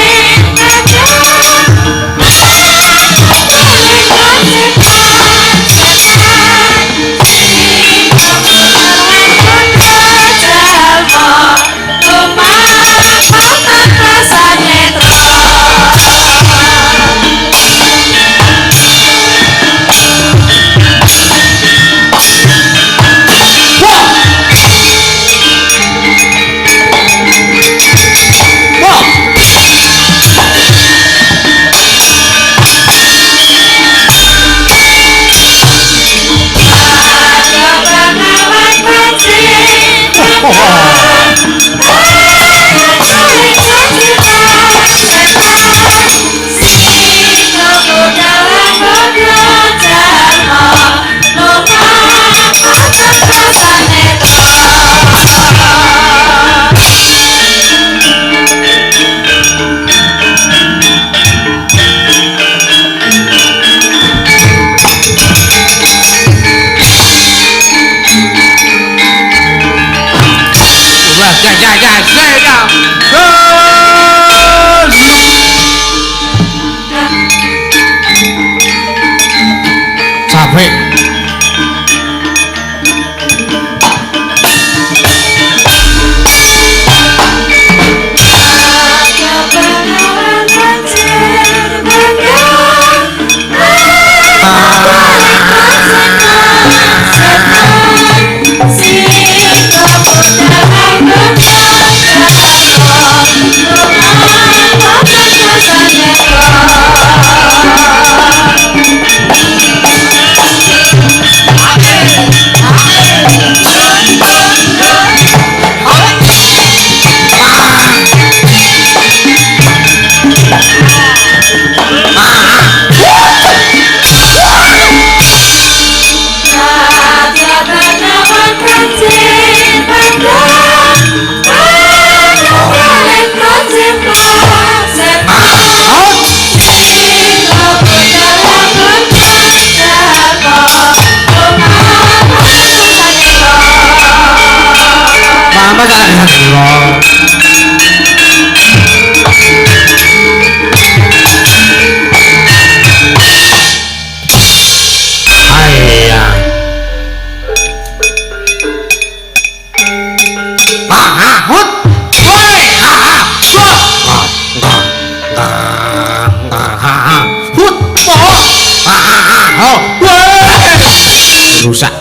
setan sira budal jalma lumaku kasar netra. Wah. Kadya pengawan becik landang manunggaling projeng setan sira budal budal jalma lumaku kasar netra. Wah, ya ya ya, ya. Capek. Kadya pengawan becik landang manunggaling projeng setan sira budal budal jalma Slamet Lesanpura. Ayah. Hut. Woi, ha ha. Hut. Ha ha ha. Rusak.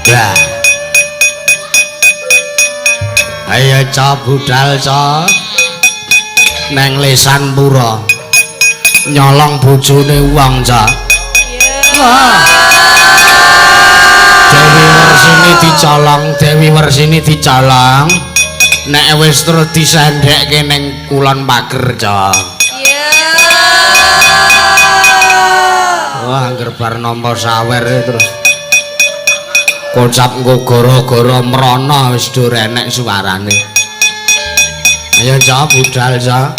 Lah. Ayo ca budal ca. Neng Lesanpura. Nyolong bojone wong ca. Wah. Dewi Wersini dicolong, Dewi Wersini dicolong. Nek wis terus disendekke ning kulon pager ca. Iya. Wah, angger bar nampa sawer terus kocap nggo gara-gara mrana wis do renek suarane. Ayo ca budal ca.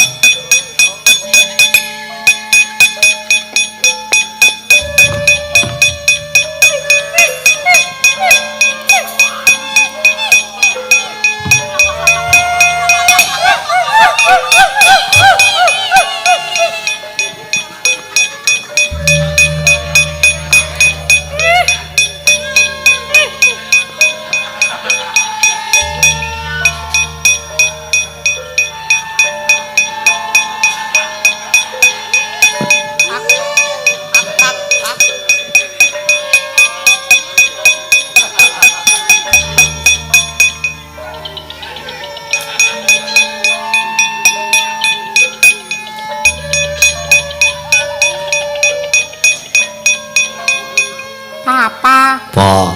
Papa. Pa.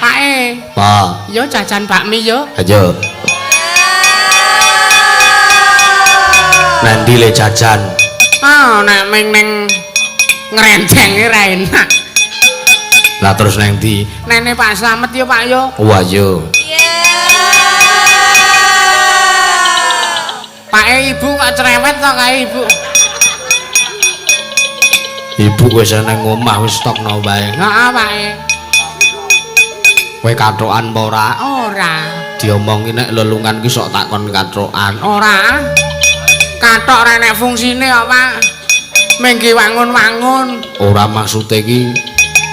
Pae. Pa. Yo jajan bakmi yo. Ayo. Nanti le jajan. Ah, nek ming ning ngrendenge ra enak. Lah terus neng ndi? Nene Pak Slamet yo Pak yo. Wah yo. Iya. Pae ibu kok cerewet to kae ibu. Ibu wis nang omah wis stokno wae. Heeh, Pak. Kowe kathokan apa ora? Ora. Diomongi nek lelungan ki sok takon kathokan. Ora. Kathok ora enek fungsine kok, Pak. Menggi wangun-wangun. Ora maksude ki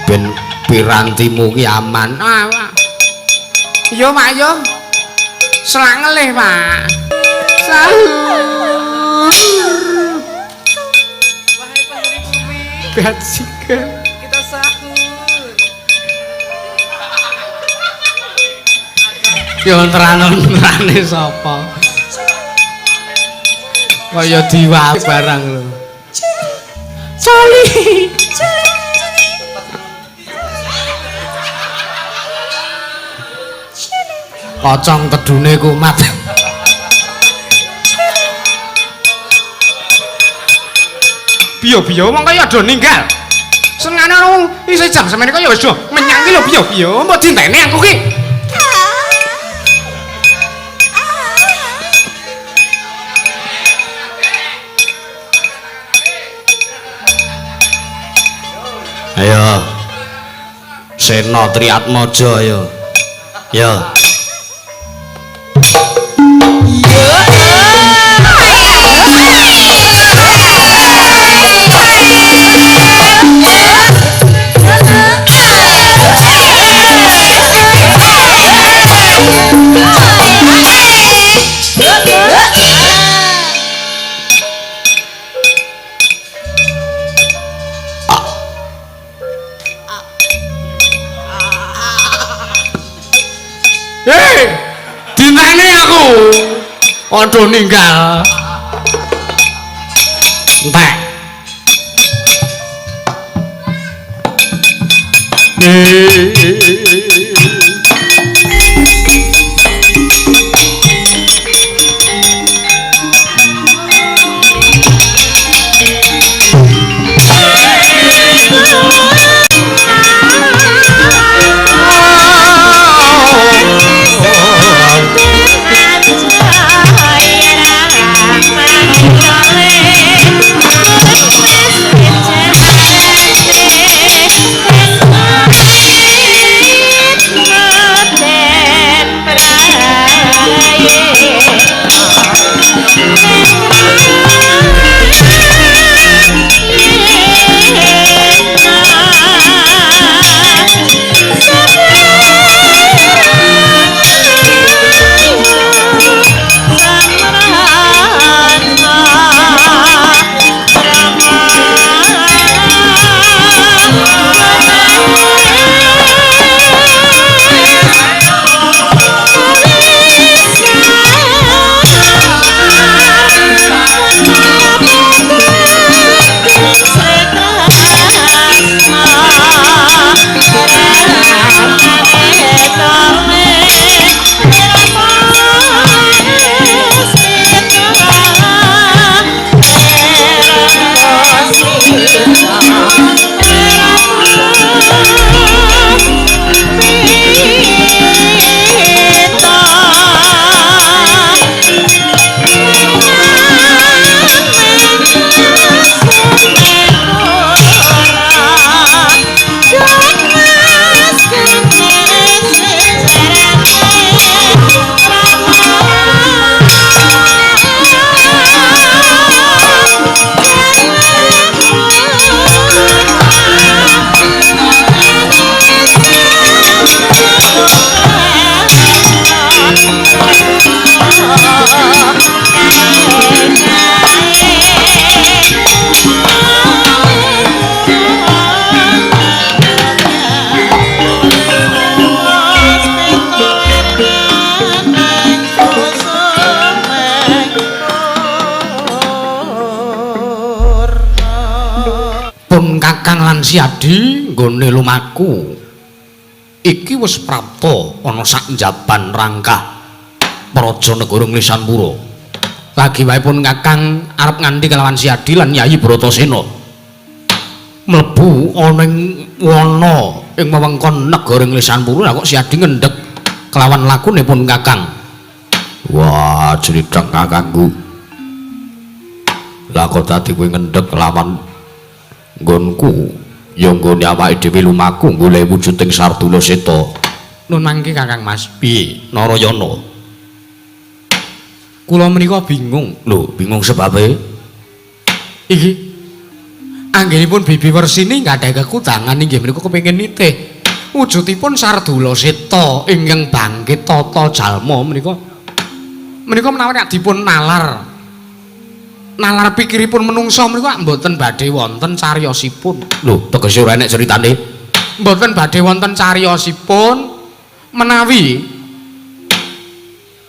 ben pirantimu ki aman. Ah, Pak. Yo, Pak, yo. Selak ngelih, Pak. Sahur. Wahai penghuni bumi, Bajingan. kita sahur. Yo terang-terane sapa? Kaya diwa barang lho. Coli. Pocong tedune kumat. Biyo-biyo wong kaya do ninggal. Senengane wong isih jam semene kaya wis do menyang ki lho biyo-biyo, mbok dinteni aku ki. Ayo. Sena Triatmaja ayo. Yo. Hei, Dinteni aku. Aduh ninggal. Entek. Pun Kakang lan Siadi nggone lumaku. Iki wis prapta ana sak njaban rangkah Praja Negara Nglisanpura. Lagi wae pun Kakang arep nganti kelawan Siadi lan Yayi Bratasena. Mlebu ana ing wana ing wewengkon negara Nglisanpura kok Siadi ngendheg kelawan lakune pun Kakang. Wah, critheng kakangku. Lah kok dadi kowe ngendheg kelawan nggonku? Ya nggone awake dhewe lumaku golek wujuding Sardula Seta. Nun mangke Kakang Mas. Piye Narayana? Kula menika bingung. Lho, bingung sebabe? Iki anggenipun Bibi Wersini nggadahi kekudangan inggih menika kepengin nitih wujudipun Sardula Seta ingkang bangkit tata jalma menika. Menika menawi nek dipun nalar nalar pikiripun menungsa menika mboten badhe wonten cariyosipun. Lho, tegese ora enek critane? Mboten badhe wonten cariyosipun menawi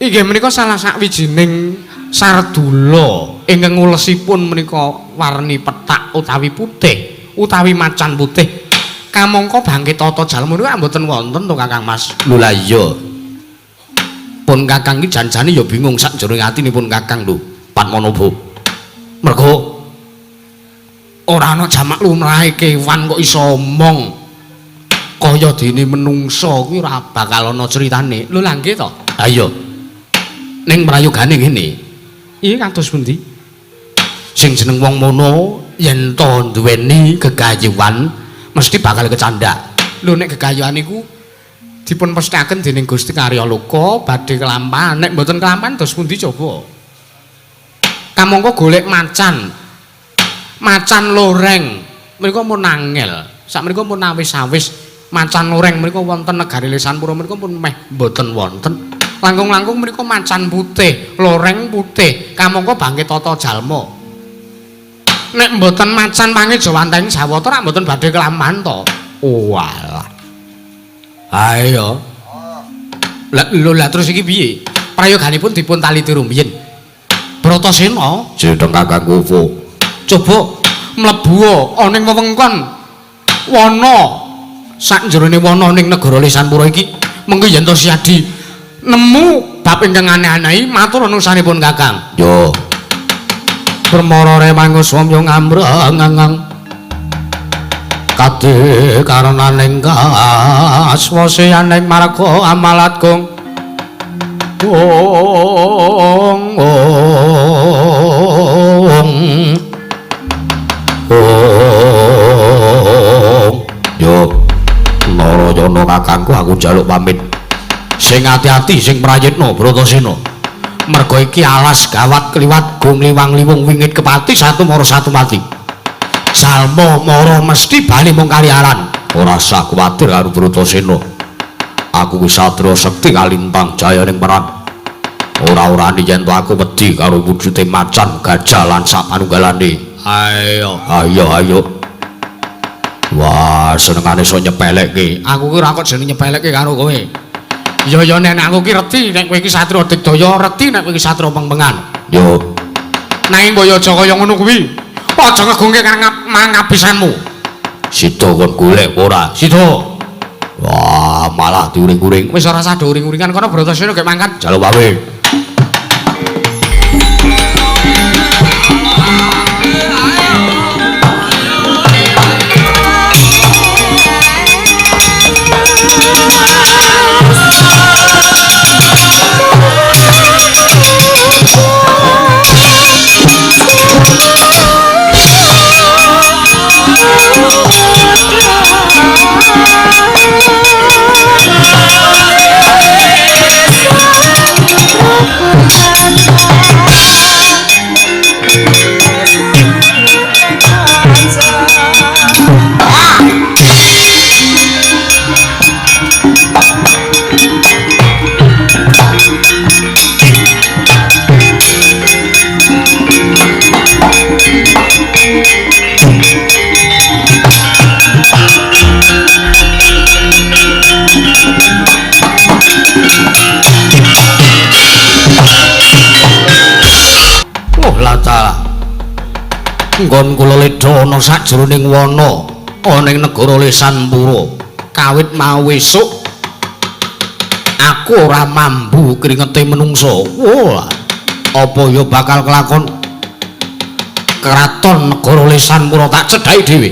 inggih menika salah sakwijining sardula ingkang ngulesipun menika warni pethak utawi putih utawi macan putih kamangka bangkit tata jalma menika mboten wonten to Kakang Mas. Lho lah iya. Pun Kakang iki jan-jane ya bingung sak jroning atinipun Kakang lho, Padmanaba. Mergo ora ana jamak lumrahe kewan kok iso omong kaya dene menungsa kuwi ora bakal ana critane. Lho lah nggih to. Ha iya. Ning prayogane ngene. Iki kados pundi? Sing jeneng wong mono yen to duweni gegayuhan mesti bakal kecandhak. Lho nek gegayuhan iku dipun pesthekaken dening Gusti Karya Loka badhe kelampahan. Nek mboten kelampahan dos pundi coba? Kamangka golek macan. Macan loreng menika pun angel. Sakmenika pun awis-awis macan loreng menika wonten negari Lisanpura menika pun meh mboten wonten. Langkung-langkung menika macan putih, loreng putih, kamangka bangkit tata jalma. Nek mboten macan pangejawantahing Jawata rak mboten badhe kelampahan to. Oalah. Ayo. Lah lho lah terus iki piye? Prayoganipun dipun taliti rumiyin. Bratasena jeneng Kakangku. Coba mlebu ana ing wewengkon wana sak jerone wana ning negara Lisanpura iki mengko yen to Siadi nemu bab ingkang aneh-anehi matur nusanipun Kakang. Yo. Permara remangu swamya ngamreng kade karenaning kaswaseyaning marga amalat gong ong ong ong. Yo Narayana kakangku aku njaluk pamit. Sing ati-ati sing prayitna Bratasena. Merga iki alas gawat kliwat gong liwang-liwung wingit kepati satu mara satu mati. Jalma mara mesti bali mung kaliaran. Ora usah kuwatir karo Bratasena. Aku wis satria sekti kalintang jayaning peran. Ora-orane yen to aku wedi karo wujude macan gajah lan sak panunggalane. Ayo, ayo, ayo. Wah, senengane iso nyepelekke. Aku ki ora kok jeneng nyepelekke karo kowe. Ya ya nek aku ki reti nek kowe iki satria digdaya, reti nek kowe iki satria pengpengan. Yo. Nanging mbok aja kaya ngono kuwi. Aja ngegungke karo mangabisanmu. Sida kon golek ora? Sida. Wah, malah diuring-uring. Wis ora usah uring-uringan kono Bratasena gek mangkat. Jaluk pamit. Nggon kula ledha ana sajroning wana ana ing negara Lesanpura. Kawit mau esuk aku ora mambu kringete menungsa. Wah, apa ya bakal kelakon? Kraton negara Lesanpura tak cedhaki dhewe.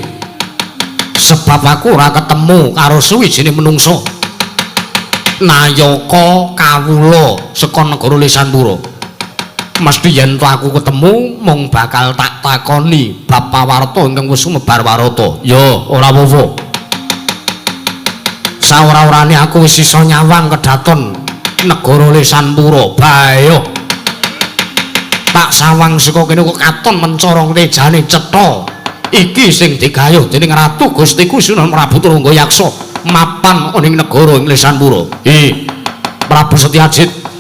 Sebab aku ora ketemu karo suwijine menungsa. Nayaka kawula saka negara Lesanpura. Mesti yen to aku ketemu mung bakal tak takoni bab pawarta ingkang wis sumebar warata. Ya, ora apa-apa. Saora-orane aku wis iso nyawang kedaton negara Lesanpura. Bayo. Tak sawang saka kene kok katon mencorong tejane cetha. Iki sing digayuh dening Ratu Gustiku Sunan Prabu Turangga Yaksa mapan ana ing negara ing Lesanpura. Hi, Prabu Setyajid.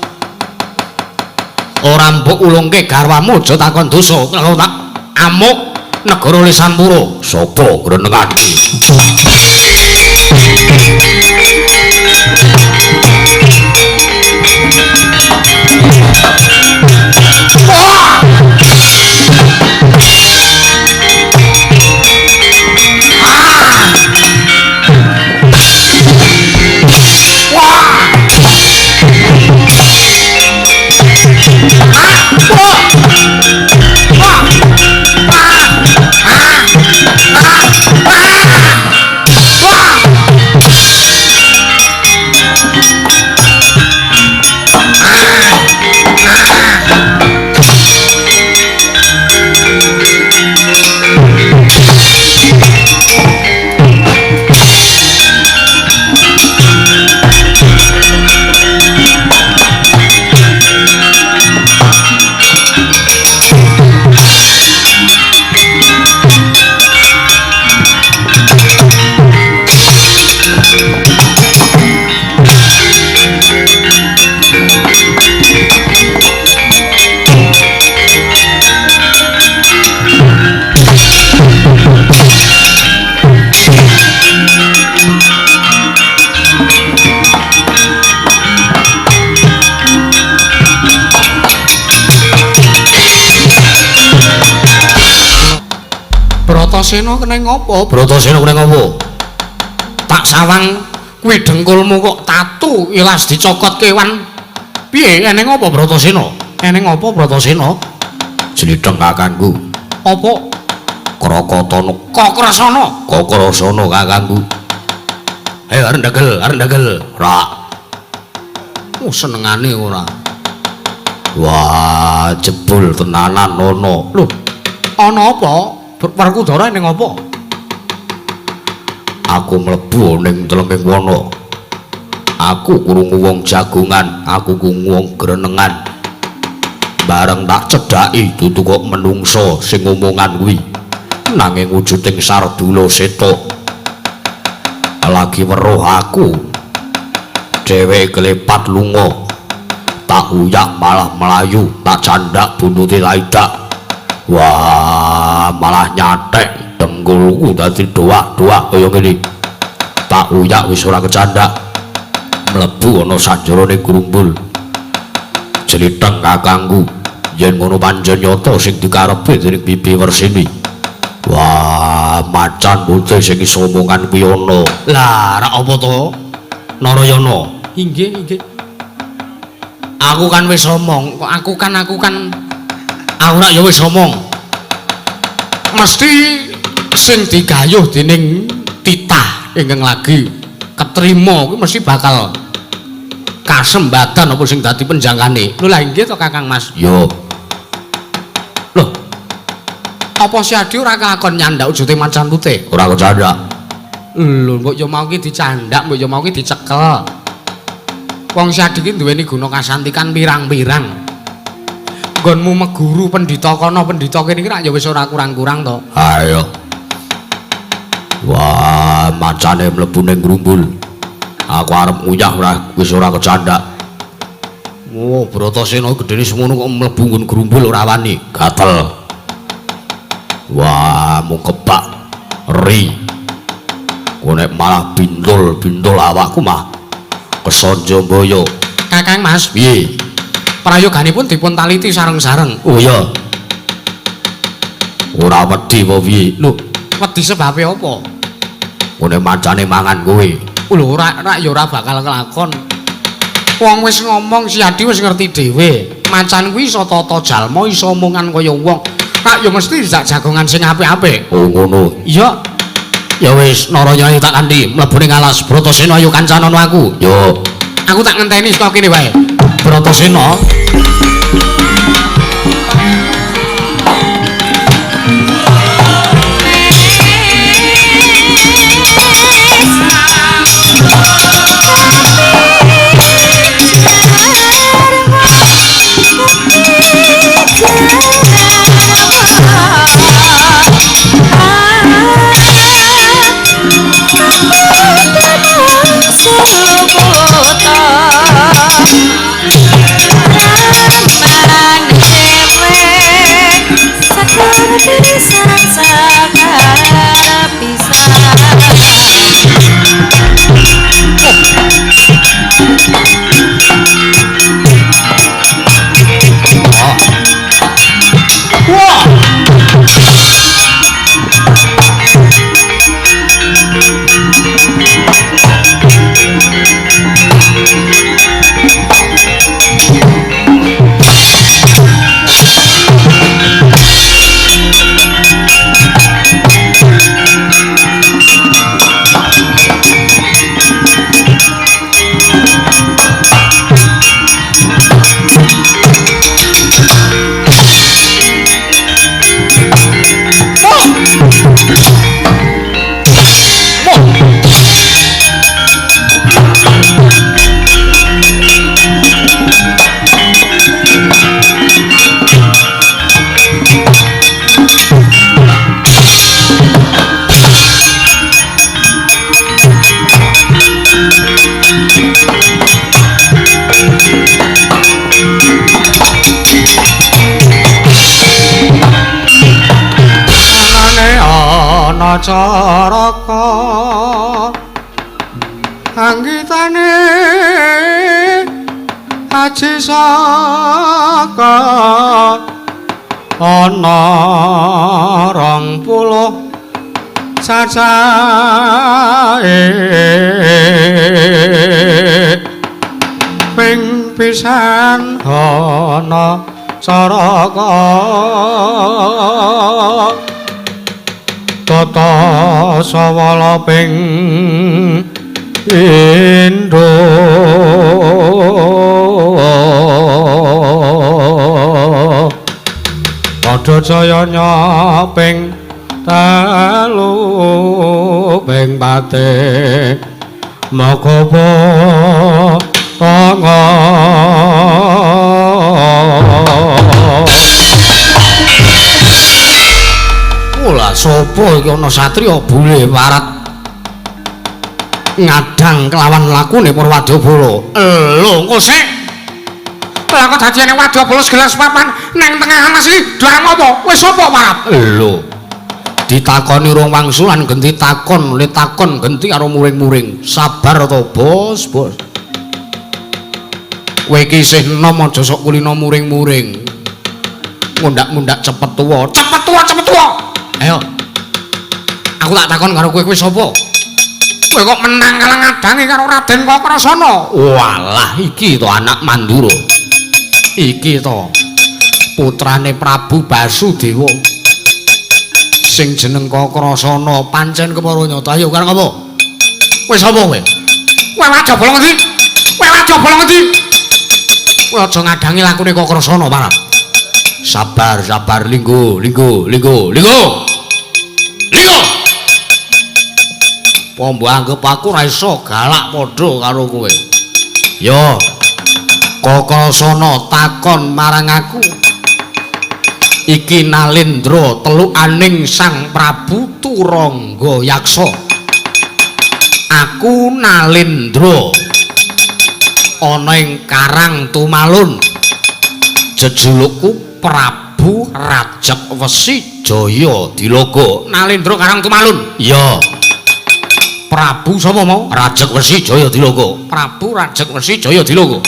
Ora mbok ulungke garwamu aja takon dosa, kalau tak amuk negara Lesanpura. Sapa grenengan? Bratasena kena ngopo? Bratasena kena ngopo? Tak sawang kuwi dengkulmu kok tatu ilas dicokot kewan. Piye eneng apa Bratasena? Eneng apa Bratasena? Jlidheng kakangku. Apa? Krakatana. Kakrasana. Kakrasana kakangku. Ayo arep ndagel, arep ndagel. Ora. Oh senengane ora. Wah, jebul tenanan ana. Lho, ana apa? Werkudara ning apa? Aku mlebu ning telenging wana. Aku krungu wong jagongan, aku krungu wong grenengan. Bareng tak cedhaki dudu kok menungsa sing ngomongan kuwi. Nanging wujuding Sardula Seta. Lagi weruh aku. Dheweke kelepat lunga. Tak uyak malah melayu, tak candak buntute laidak. Wah, malah nyatek dengkulku dadi doak-doak kaya ngene. Tak uyak wis ora kecandak. Mlebu ana sanjarane grumbul. Jlitheng kakangku, yen ngono pancen nyata sing dikarepe dening Bibi Wersini. Wah, macan putih sing iso omongan kuwi ana. Lah, rak apa to? Narayana. Inggih, inggih. Aku kan wis omong, kok aku kan aku rak ya wis omong. Mesti sing digayuh dening titah ingkang lagi ketrima kuwi mesti bakal kasembatan apa sing dadi penjangkane. Lho lah inggih to Kakang Mas? Yo. Lho. Apa si Adi ora kelakon nyandak ujute macan putih? Ora kecandak. Lho, mbok yo mau ki dicandak, mbok yo mau ki dicekel. Wong si Adi ki duweni guna kasantikan pirang-pirang. Nggonmu meguru pendhita kono pendhita kene iki rak ya wis ora kurang-kurang to. Ayo. Wah, macane mlebu ning grumbul. Aku arep nguyah ora wis ora kecandak. Oh, Bratasena gedene semono kok mlebu nggon grumbul ora wani. Gatel. Wah, mung kebak ri. Ku nek malah bintul-bintul awakku mah kesonjo mboyo. Kakang Mas, piye? Prayoganipun dipun taliti sareng-sareng. Oh iya. Ora wedi apa piye? Lho, wedi sebabe apa? Ngene macane mangan kowe. Lho ora ora ya ora bakal kelakon. Wong wis ngomong si Adi wis ngerti dhewe. Macan kuwi iso tata jalma, iso omongan kaya wong. Rak ya mesti dijak jagongan sing apik-apik. Oh ngono. Iya. Ya wis Narayana tak kanthi mlebu ning alas Bratasena ayo kancanono aku. Yo. Aku tak ngenteni saka kene wae. Bratasena. Caraka anggitane aji saka ana 20 cacahe ping pisan ana caraka tata sawala ping pindho padha jayanya ping telu ping pate maka tanga. Lah sapa iki ana satriya bule warat ngadang kelawan lakune Purwadyabala. Lho engko sik. Lah kok dadiane Wadyabala segelas papan nang tengah alas iki doang apa? Wis sapa warat? Lho. Ditakoni rong wangsulan genti takon, le takon genti karo muring-muring. Sabar to, Bos, Bos. Kowe iki isih enom aja sok kulino muring-muring. Mundak-mundak cepet tuwa, cepet tuwa, cepet tuwa. Ayo. Aku tak takon karo kowe, kowe sapa? Kowe kok menang kalah ngadangi karo Raden Kakrasana? Walah, iki to anak Mandura. Iki to putrane Prabu Basudewa. Sing jeneng Kakrasana pancen kepara nyata. Ayo karo apa? Kowe sapa kowe? Kowe Wadyabala ngendi? Kowe Wadyabala ngendi? Kowe aja ngadangi lakune Kakrasana, Parap. Sabar, sabar, linggo, linggo, linggo, linggo. Linggo. Apa mbok anggep aku ora iso galak padha karo kowe? Yo. Kakrasana takon marang aku. Iki Nalendra telukaning Sang Prabu Turangga Yaksa. Aku Nalendra ana ing Karang Tumalun. Jejulukku Prabu Rajak Wesi Jaya Dilogo. Nalendra Karang Tumalun. Iya. Prabu sapa mau? Rajak Wesi Jaya Dilogo. Prabu Rajak Wesi Jaya Dilogo.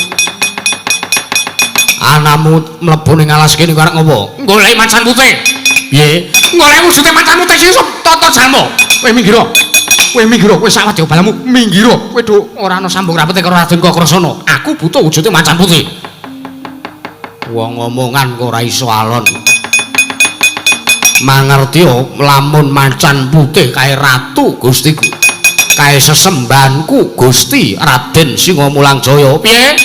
Anamu mlebu ning alas kene karep ngopo? Goleki macan putih. Piye? Golek wujude macan putih sing iso tata jalma. Kowe minggir. Kowe minggir, kowe sak wadya balamu minggir. Kowe dhuk ora ana sambung rapete karo Raden Kakrasana. Aku butuh wujude macan putih. Wong omongan kok ora iso alon. Mangerti lamun macan putih kae ratu Gustiku. Kae sesembahanku Gusti Raden Singamulangjaya. Piye?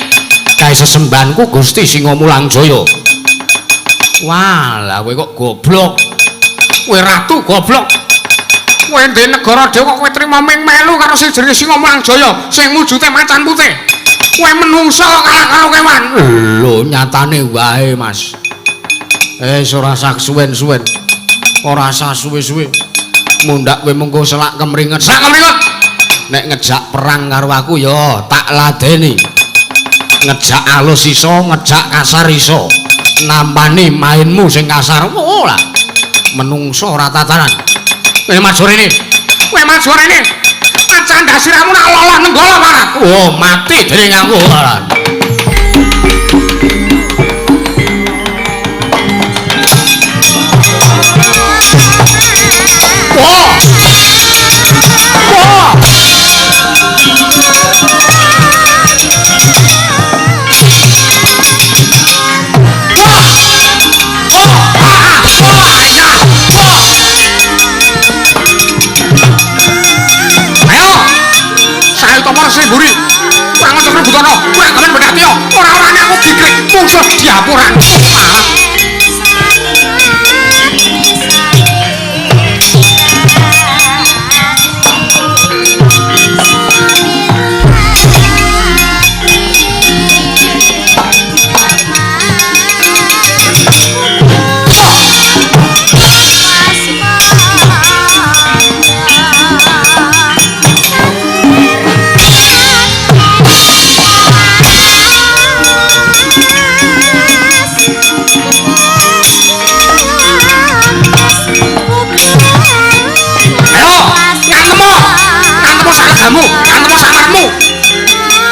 Kae sesembahanku Gusti Singamulangjaya. Wah, lah kowe kok goblok. Kowe ratu goblok. Kowe ndek negara dhewe kok kowe trima ming melu karo sing jenenge Singamulangjaya sing wujude macan putih. Kowe menungso kok kalah karo kewan. Lho, nyatane wae, Mas. Ora sak suwen-suwen. Ora sah suwe-suwe. Mundhak kowe mengko selak kemringet. Selak kemringet. Nek ngejak perang karo aku ya tak ladeni. Ngejak alus iso, ngejak kasar iso. Nampani mainmu sing kasar. Oh lah. Menungso ora tataran. Kowe maju rene. Kowe maju rene. Macan dasiramu nak lolah nenggala marat. Oh, mati dening aku ora. Wah. Wah. Buri kurang ajar Butono, kurang gamen bedhati ora-orane aku gigrik mungsuh diapuran.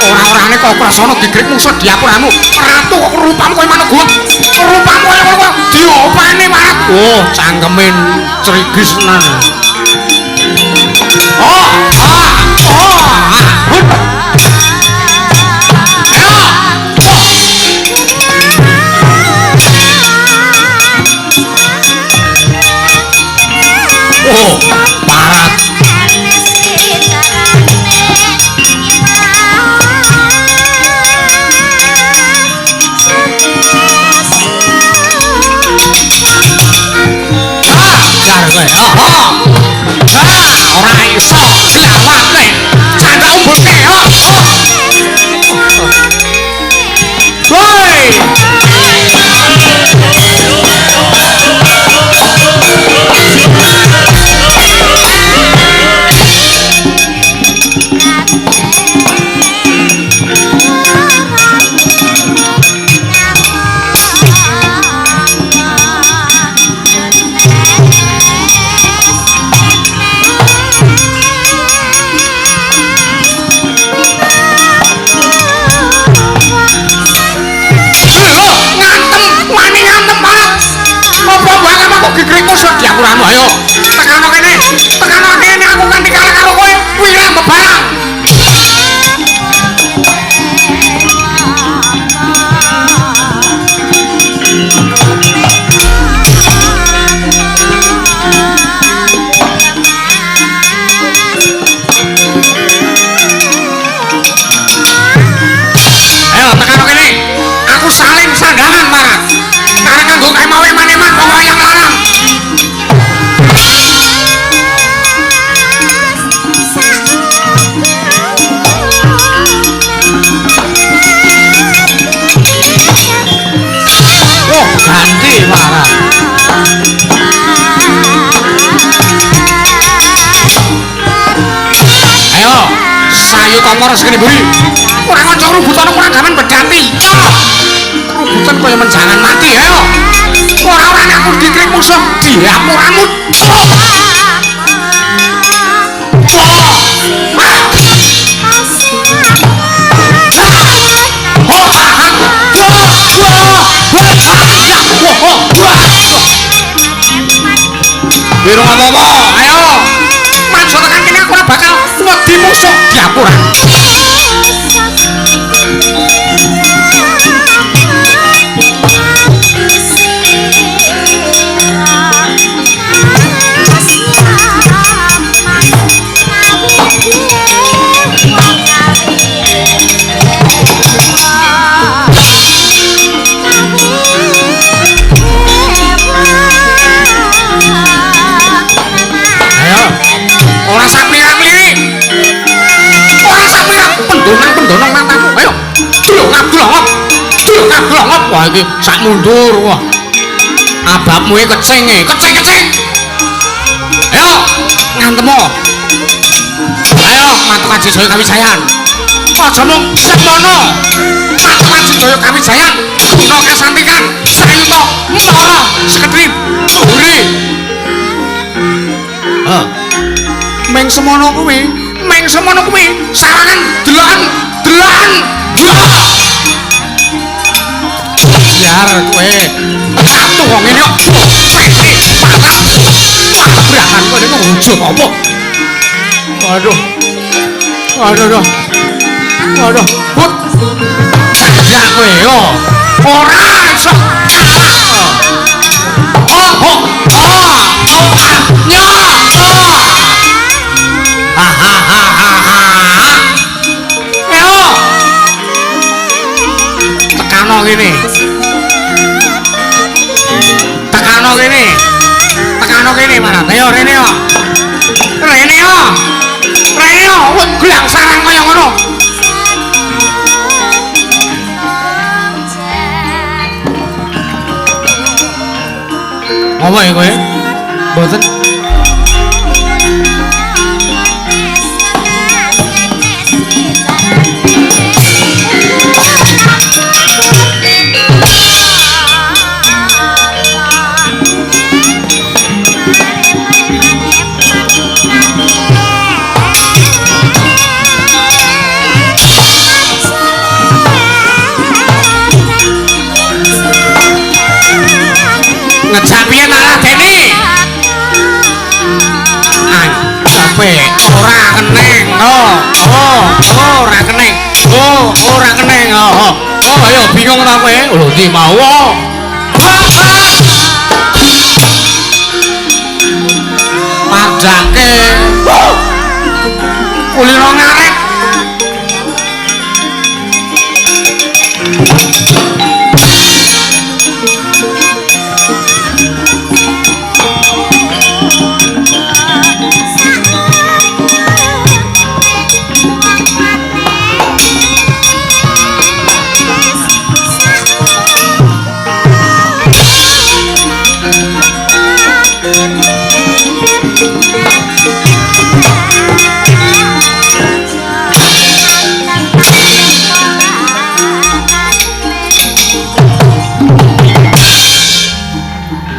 Ora-orane kok krasana gigrik mungsuh diapuramu. Ratu kok rupamu kaya manuk guwek. Rupamu kaya ngono kok diopeni marat. Oh, cangkeme crigis tenan. Oh, ah, oh, ah. Hut. Ayo. Oh, parat. Ora iso glawake. Canda umbulke. Woi. Diapuramu ayo tekano kene, tekano kene aku kan dikalah karo kowe wirang bebarang. Ayo tekano kene, aku saling sandangan marat. Kareng nganggo kae mau eman-eman wong wayang larang. Ganti marah. Ayo, sayu tomo rezekine mburi. Kurang kanca rubutana kurang gamen bedanti. Rubutan kaya menjangan mati, ayo. Ora-orane aku dikrik musuh diapuramu. Durung apa-apa. Ayo. Mangsa tekan kene aku ora bakal wedi musuh diapuran. Ayo. Ora saklira-kliri. Ora saklira pendonang-pendonang matamu. Ayo. Dlongap-dlongop. Dlongap-dlongop. Wah iki sak mundur wah. Ababmu iki kecing e, kecing-kecing. Ayo ngantemo. Ayo matuk Aji Jaya Kawijayan. Aja mung semono. Matuk Aji Jaya Kawijayan guna kasantikan sayuta mara sekedhip mburi. Heh. Meng semono kuwi, meng semono kuwi sarangan deloken, deloken. Biar kowe satu wong ngene kok pete patah. Tabrakan kowe niku wujud apa? Aduh. Aduh, aduh. Aduh, but. Sajak kowe yo. Ora iso kalah. Oh, oh, oh, oh, ah, nyo. Ha ha ha ha ha. Yo. Tekano kene. Tekano kene. Tekano kene malah. Ayo rene yo. Rene yo. Rene yo, gelang sarang kaya ngono. Apa ya kowe? Mboten. Ngejak piye malah Deni? Ancape ora keneng. Oh, oh, oh, ora keneng. Oh, ora keneng. Oh, oh. Oh, ayo bingung ta kowe? Lho ndi mau? Pajake. Kulino ngaret.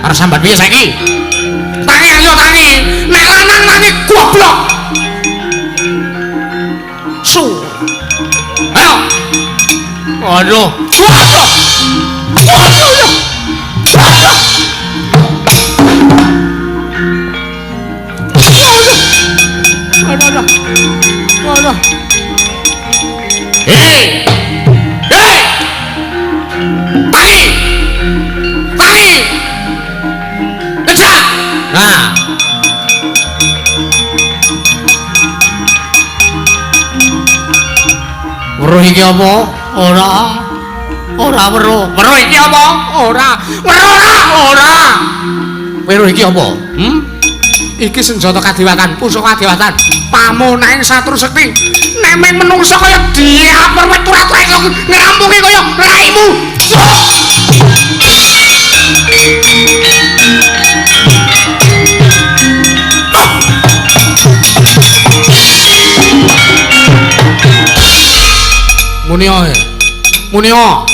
Arep sambat piye saiki? Tangi ayo tangi. Nek lanang tangi goblok. Su. Ayo. Aduh. Waduh. Waduh. Waduh. Aduh. Aduh. Aduh. Hei. Hei. Tangi. Tangi. Ngejak. Nah. Weruh iki apa? Ora. Ora weruh. Weruh iki apa? Ora. Weruh ora? Ora. Weruh iki apa? Hmm? Iki senjata kadewatan, pusaka kadewatan. Pamonaing satru sekti. Nek meng menungsa kaya diaper wetu-wetu iso ngrampungi kaya raimu. Munio. Munio.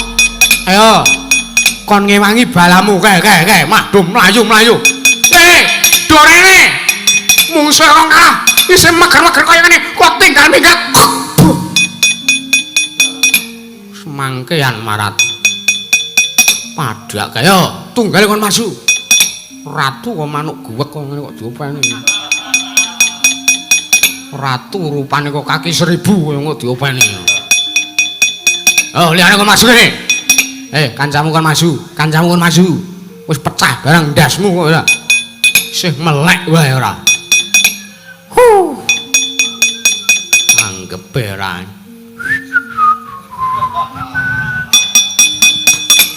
Ayo. Kon ngewangi balamu kae kae kae madhum mlayu-mlayu. Dorene. Mungsuh kok kalah isih meger-meger kaya ngene kok tinggal minggat. Semangkean marat. Padhak kaya tunggale kon maju. Ratu kok manuk guwek kok ngene kok diopeni. Ratu rupane kok kaki 1000 kaya kok diopeni. Oh, liyane kok maju kene. Kancamu kon maju, kancamu kon maju. Wis pecah barang ndasmu kok ora. Isih melek wae ora. Huh. Anggepe ora.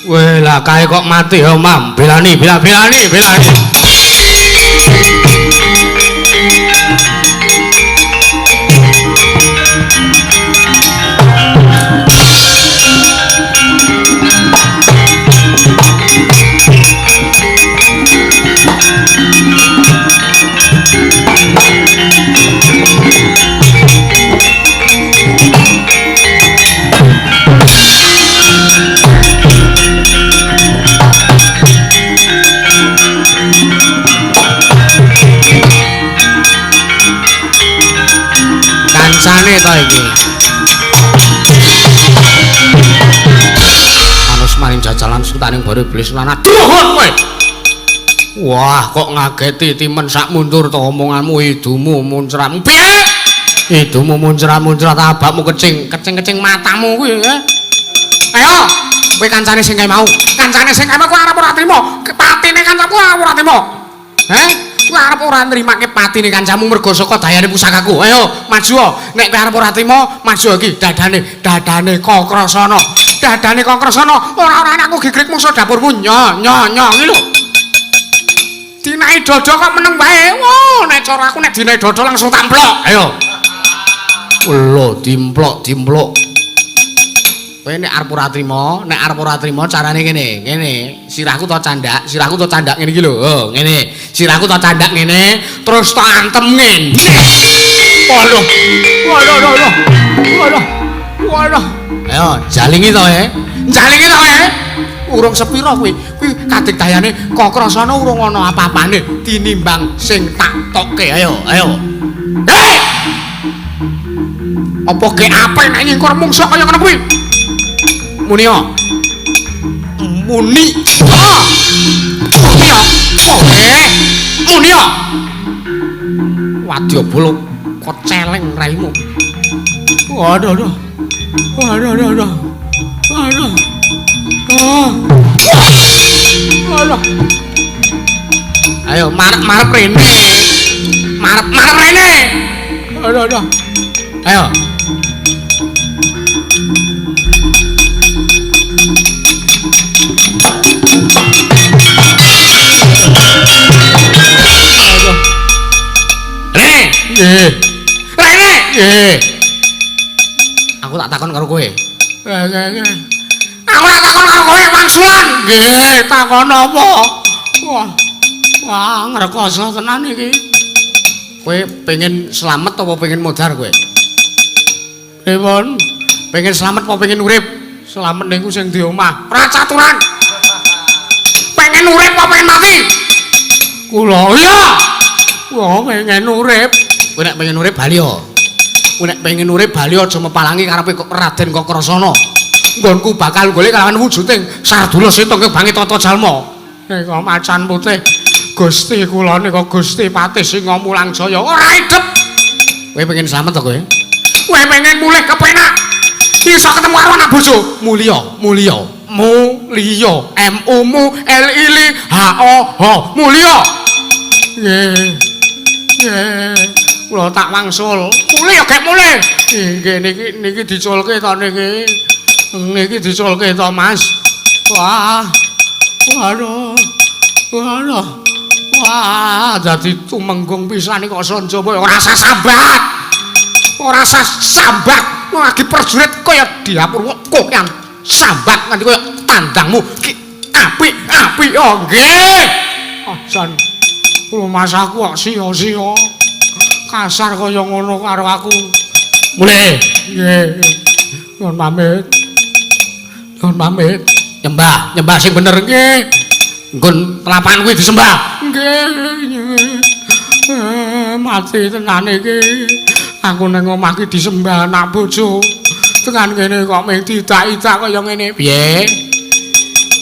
Weh lah kae kok mati ya mam, belani belani belani. Kancane to iki. Anus maring jajalan sutaning bare iblis lan aduh kowe. Wah, kok ngageti timen sak mundur to omonganmu idumu muncrat. Piye? Idumu muncrat-muncrat abakmu kecing, kecing-kecing matamu kuwi ya. Ayo, kowe kancane sing kae mau. Kancane sing kae mau kowe arep ora trimo. Patine kancaku arep ora trimo. Heh? Kowe arep ora nrimake patine kancamu mergo saka dayane pusakaku. Ayo, maju. Nek kowe arep ora trimo, maju iki dadane, dadane Kakrasana. Dadane Kakrasana, ora-ora anakku gigrik mungsuh dapurmu. Nyo nyo nyo iki lho. Dinai dodo kok meneng wae. Wah, nek cara aku nek dinai dodo langsung tamplok. Ayo. Lho, dimplok, dimplok. Kowe nek arep ora trimo, nek arep ora trimo carane ngene, ngene. Sirahku to candak, sirahku to candak ngene iki lho. Oh, ngene. Sirahku to candak ngene, terus to antem ngene. Waduh. Waduh, waduh. Waduh. Waduh. Ayo, jalingi to, eh. Jalingi to, eh. Urung sepira kuwi. Kuwi kadigdayane Kakrasana urung ana apa-apane tinimbang sing tak tokke. Ayo, ayo. Hei! Apa ge ape nek nyingkur mungsuh kaya ngono kuwi? Muni yo. Muni. Ah. Muni yo. Oke. Muni yo. Wadyabala kok celeng raimu. Waduh, aduh. Waduh, aduh, aduh. Waduh. Ah. Waduh. Ayo marep-marep rene. Marep-marep rene. Aduh, aduh. Ayo. Rene. Nggih. Rene. Nggih. Aku tak takon karo kowe. Nggih. Aku tak takon karo kowe wangsulan. Nggih, takon apa? Wah. Wah, ngrekoso tenan iki. Kowe pengen slamet apa pengen modar kowe? Pripun? Pengen slamet apa pengen urip? Slamet niku sing di omah. Ora caturan. Pengen urip apa pengen mati? Kula iya. Wah, pengen urip. Kowe nek pengen urip bali yo. Kowe nek pengen urip bali aja mepalangi karepe Raden Kakrasana. Nggonku bakal golek kalawan wujuding Sardula Seta ing bangi tata jalma. Nika macan putih. Gusti kula nika Gusti Patih Singa Mulang Jaya. Ora idep. Kowe pengen slamet to kowe? Kowe pengen mulih kepenak. Iso ketemu karo anak bojo. Mulya, mulya, mulya. M U M L I L H O H. Mulya. Nggih. Nggih. Kula tak wangsul. Mulih ya gek mulih. Nggih niki niki diculke to niki. Niki diculke to Mas. Wah. Waduh. Waduh. Wah, dadi tumenggung pisan kok Sanjaya ora sambat. Ora sambat. Lagi prajurit kaya diapurwa kokean sambat nganti kaya tandangmu ki apik-apik oh nggih. Oh jan rumasaku kok sia-sia. Kasar kaya ngono karo aku. Mulih. Nggih. Nyuwun pamit. Nyuwun pamit. Nyembah, nyembah sing bener nggih. Nggon telapan kuwi disembah. Nggih. Mati tenan iki. Aku nang omah iki disembah anak bojo. Tekan kene kok mung diidak-idak kaya ngene. Piye?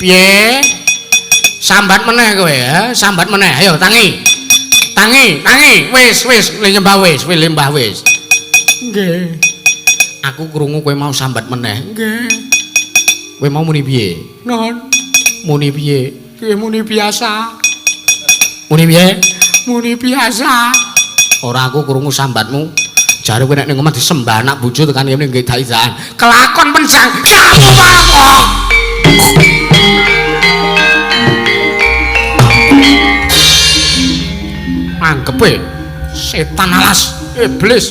Piye? Sambat meneh kowe, ha? Sambat meneh. Ayo tangi. Tangi, tangi. Wis, wis, nyembah wis, wis lembah wis. Nggih. Aku krungu kowe mau sambat meneh. Nggih. Kowe mau muni piye? Non. Muni piye? Kowe muni biasa. Muni piye? Muni biasa. Ora aku krungu sambatmu. Jare kowe nek ning omah disembah anak bojo tekan kene nggih dak-dakan. Kelakon penjang. Kamu malah. Anggepe setan alas iblis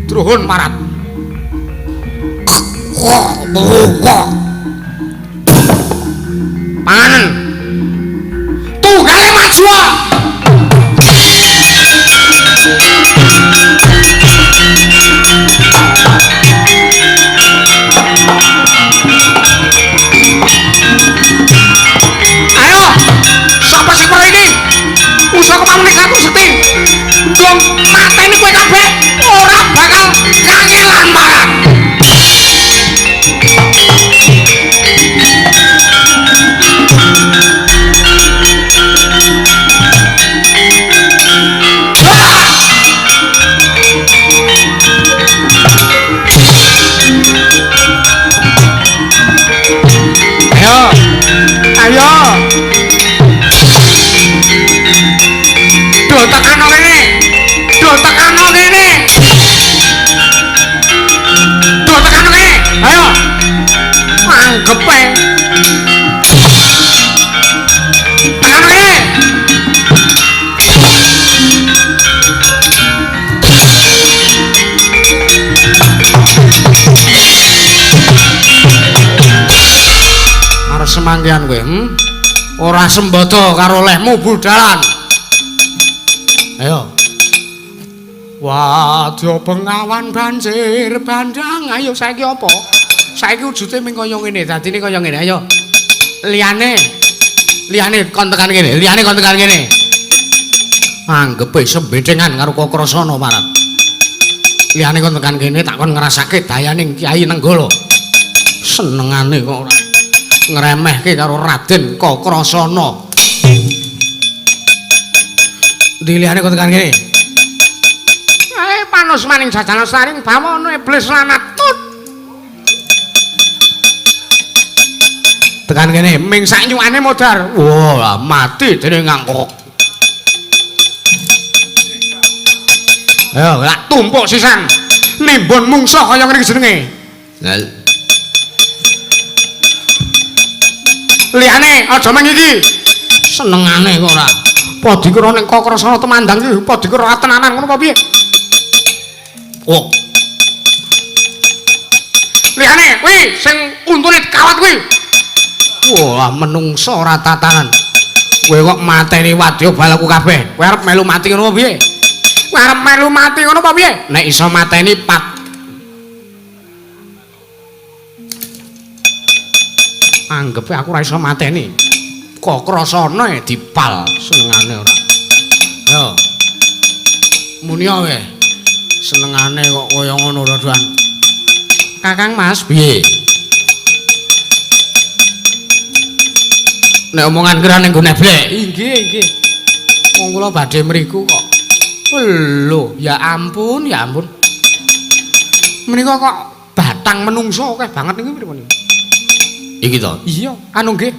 druhun marat. Panganan tunggale maju. Ayo sapa sing perlu iki? Pusaka pamunikaku sekti. Ndung mateni kowe kabeh ora bakal kangelan marat. Ayo. Ayo. Do tekano kene. Do tekano kene. Do tekano kene. Ayo. Anggepe. Tekano kene. Arep semangkian kowe, Ora sembodo karo lehmu budalan. Ayo. Wadya bengawan banjir bandang. Ayo saiki apa? Saiki wujude mung kaya ngene, dadine kaya ngene. Ayo. Liyane. Liyane kon tekan kene, liyane kon tekan kene. Anggepe sembedengan karo Kakrasana marat. Liyane kon tekan kene tak kon ngrasake dayaning Kyai Nenggala. Senengane kok ora ngremehke karo Raden Kakrasana. Ndi liyane kon tekan kene? Panus maning jajana saring bawana iblis lanat tut. Tekan kene ming sak nyukane modar. Wah, mati dene ngangkok. Ayo, lak tumpuk sisan. Nimbun mungsuh kaya ngene iki jenenge. Liyane aja meng iki. Senengane kok ora. Apa dikira ning Kakrasana temandang iki apa dikira tenanan ngono apa piye? Oh. Liyane kuwi sing untune kawat kuwi. Wah, menungso ora tatanan. Kowe kok mateni wadya balaku kabeh. Kowe arep melu mati ngono apa piye? Kowe arep melu mati ngono apa piye? Nek iso mateni pat. Anggepe aku ora iso mateni. Kakrasana dipal senengane ora. Yo. Muni wae. Senengane kok kaya ngono rodoan. Kakang Mas, piye? Nek omongan kira ning nggone blek. Inggih, inggih. Wong kula badhe mriku kok. Lho, ya ampun, ya ampun. Menika kok batang menungso akeh banget niku pripun? Iki to? Iya, anu nggih.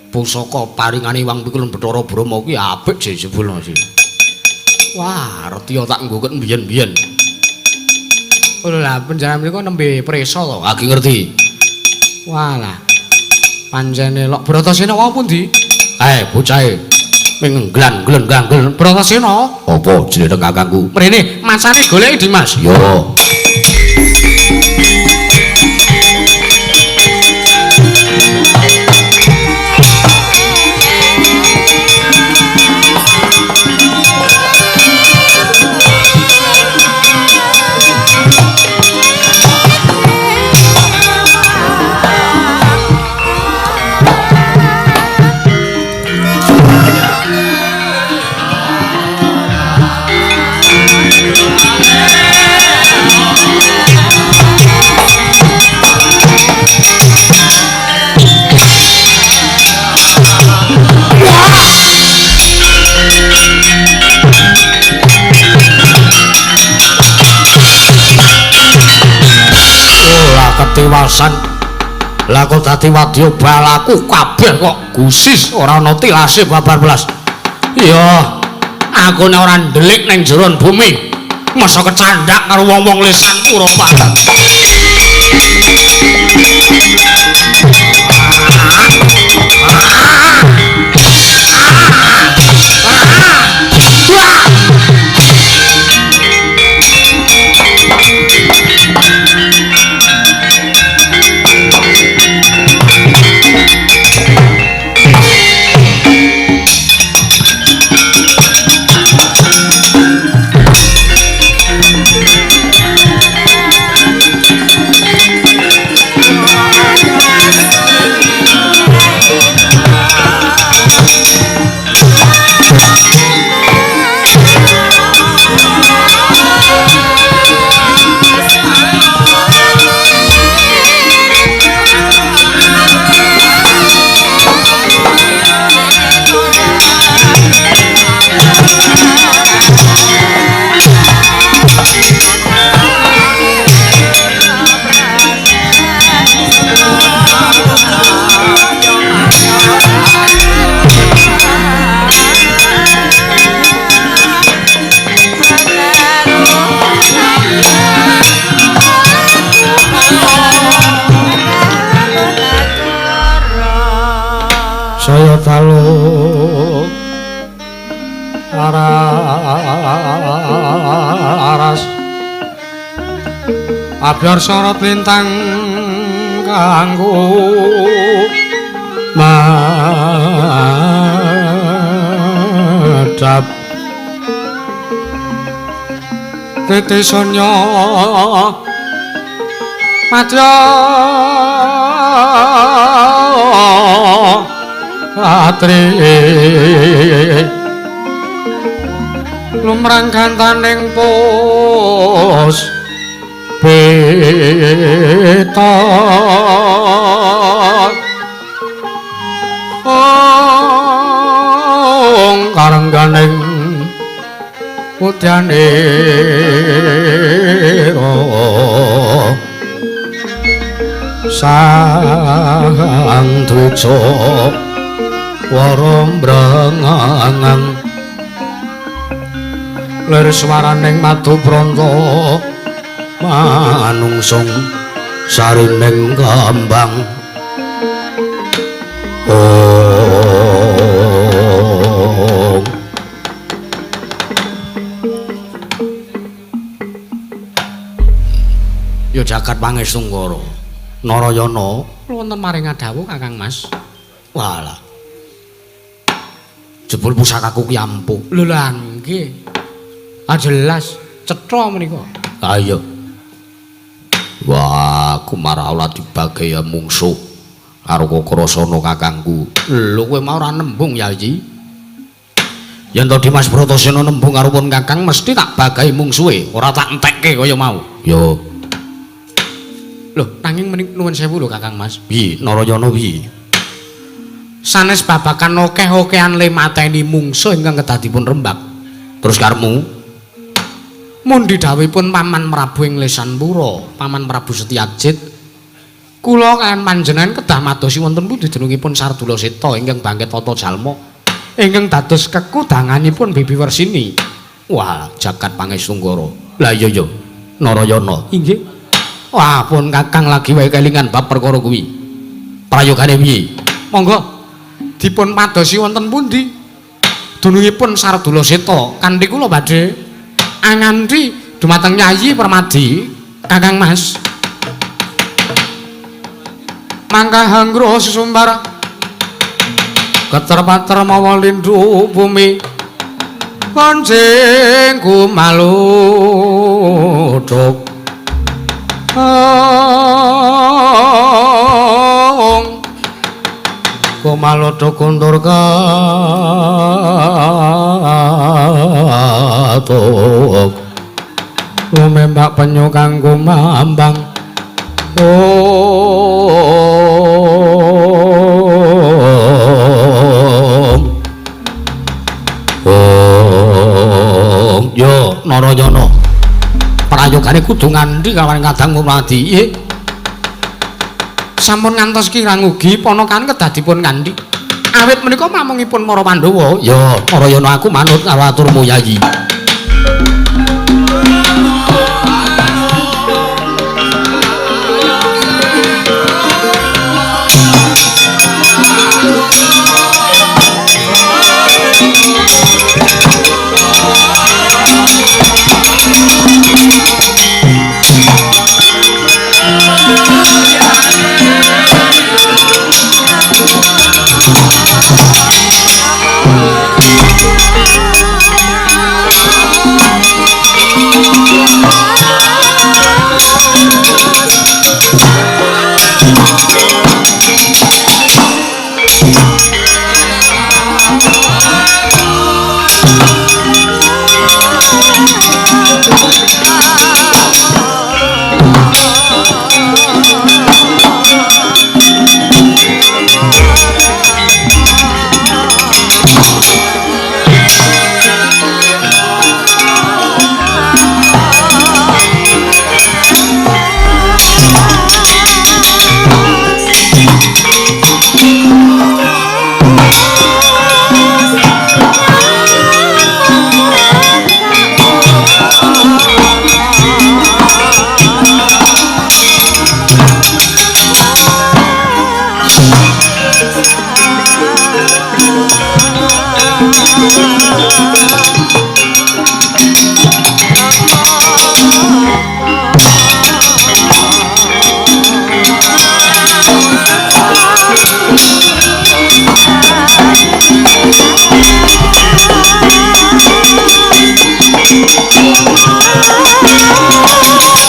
Pusaka paringane Hyang Pikulun Bathara Brahma kuwi apik jebul sih. Wah, retiya tak nggo ket mbiyen-mbiyen. Lho lah panjenengan mriku nembe prisa to? Lagi ngerti. Walah. Pancene lok Bratasena wau pundi? Kae bocahe ming ngglan-ngglon ganggel Bratasena. Apa jenenge kakangku? Mrene macane goleki Dimas. Yo. Yeah. tiwasan. Lah kok dadi wadya balaku kabeh kok gusis ora ana tilase babar blas. Iya, aku nek ora ndelik ning jeron bumi, masa kecandhak karo wong-wong lesan pura padat. Saya taluk aras abyar sorot lintang kanggo madhap titi sunya madya atri lumrang gantaning pus beta ong karengganing udyanira sang dwija wara mbrengangang lir swaraning madu pranta manungsung sarining kembang. Ong ya jagat pangestungkara Narayana wonten maring dawuh Kakang Mas. Walah, jebul pusakaku ki ampuh. Lho lha nggih. Ah jelas cetha menika. Ha iya. Wah, aku marah ora dibagi ya mungsuh karo Kakrasana kakangku. Lho kowe mau ora nembung ya iki. Yen to Dimas Bratasena nembung karo pun kakang mesti tak bagahi mungsuhe, ora tak entekke kaya mau. Yo. Lho, nanging menik nuwun sewu lho Kakang Mas. Piye Narayana piye? Sanes babakan okeh-okehan le mateni mungsuh ingkang kedah dipun rembak. Terus karepmu? Mundi dawuhipun Paman Prabu ing Lesanpura, Paman Prabu Setyajid. Kula kaliyan panjenengan kedah madosi wonten pundi dunungipun Sardula Seta ingkang bangkit tata jalma ingkang dados kekudanganipun Bibi Wersini. Wah, jagat pangestanggara. Lah iya ya, Narayana. Inggih. Wah, pun Kakang lagi wae kelingan bab perkara kuwi. Prayogane piye? Monggo dipun padosi wonten pundi dunungipun Sardula Seta kanthi kula badhe anganti dumateng Yayi Permadi Kakang Mas. Mangka hanggroho sesumbar geter-pater mawa lindhu bumi kancing kumaluduk ong kumaluduk kuntur katuk lumembak penyu kang kumambang. Om Om yo Narayana prayogane kudu ngandhi kawan kadang Mradi. Sampun ngantos kirang ugi ponakan kedah dipun kandhi. Awit menika mamungipun para Pandhawa. Ya, Narayana aku manut karo aturmu Yayi. Oh,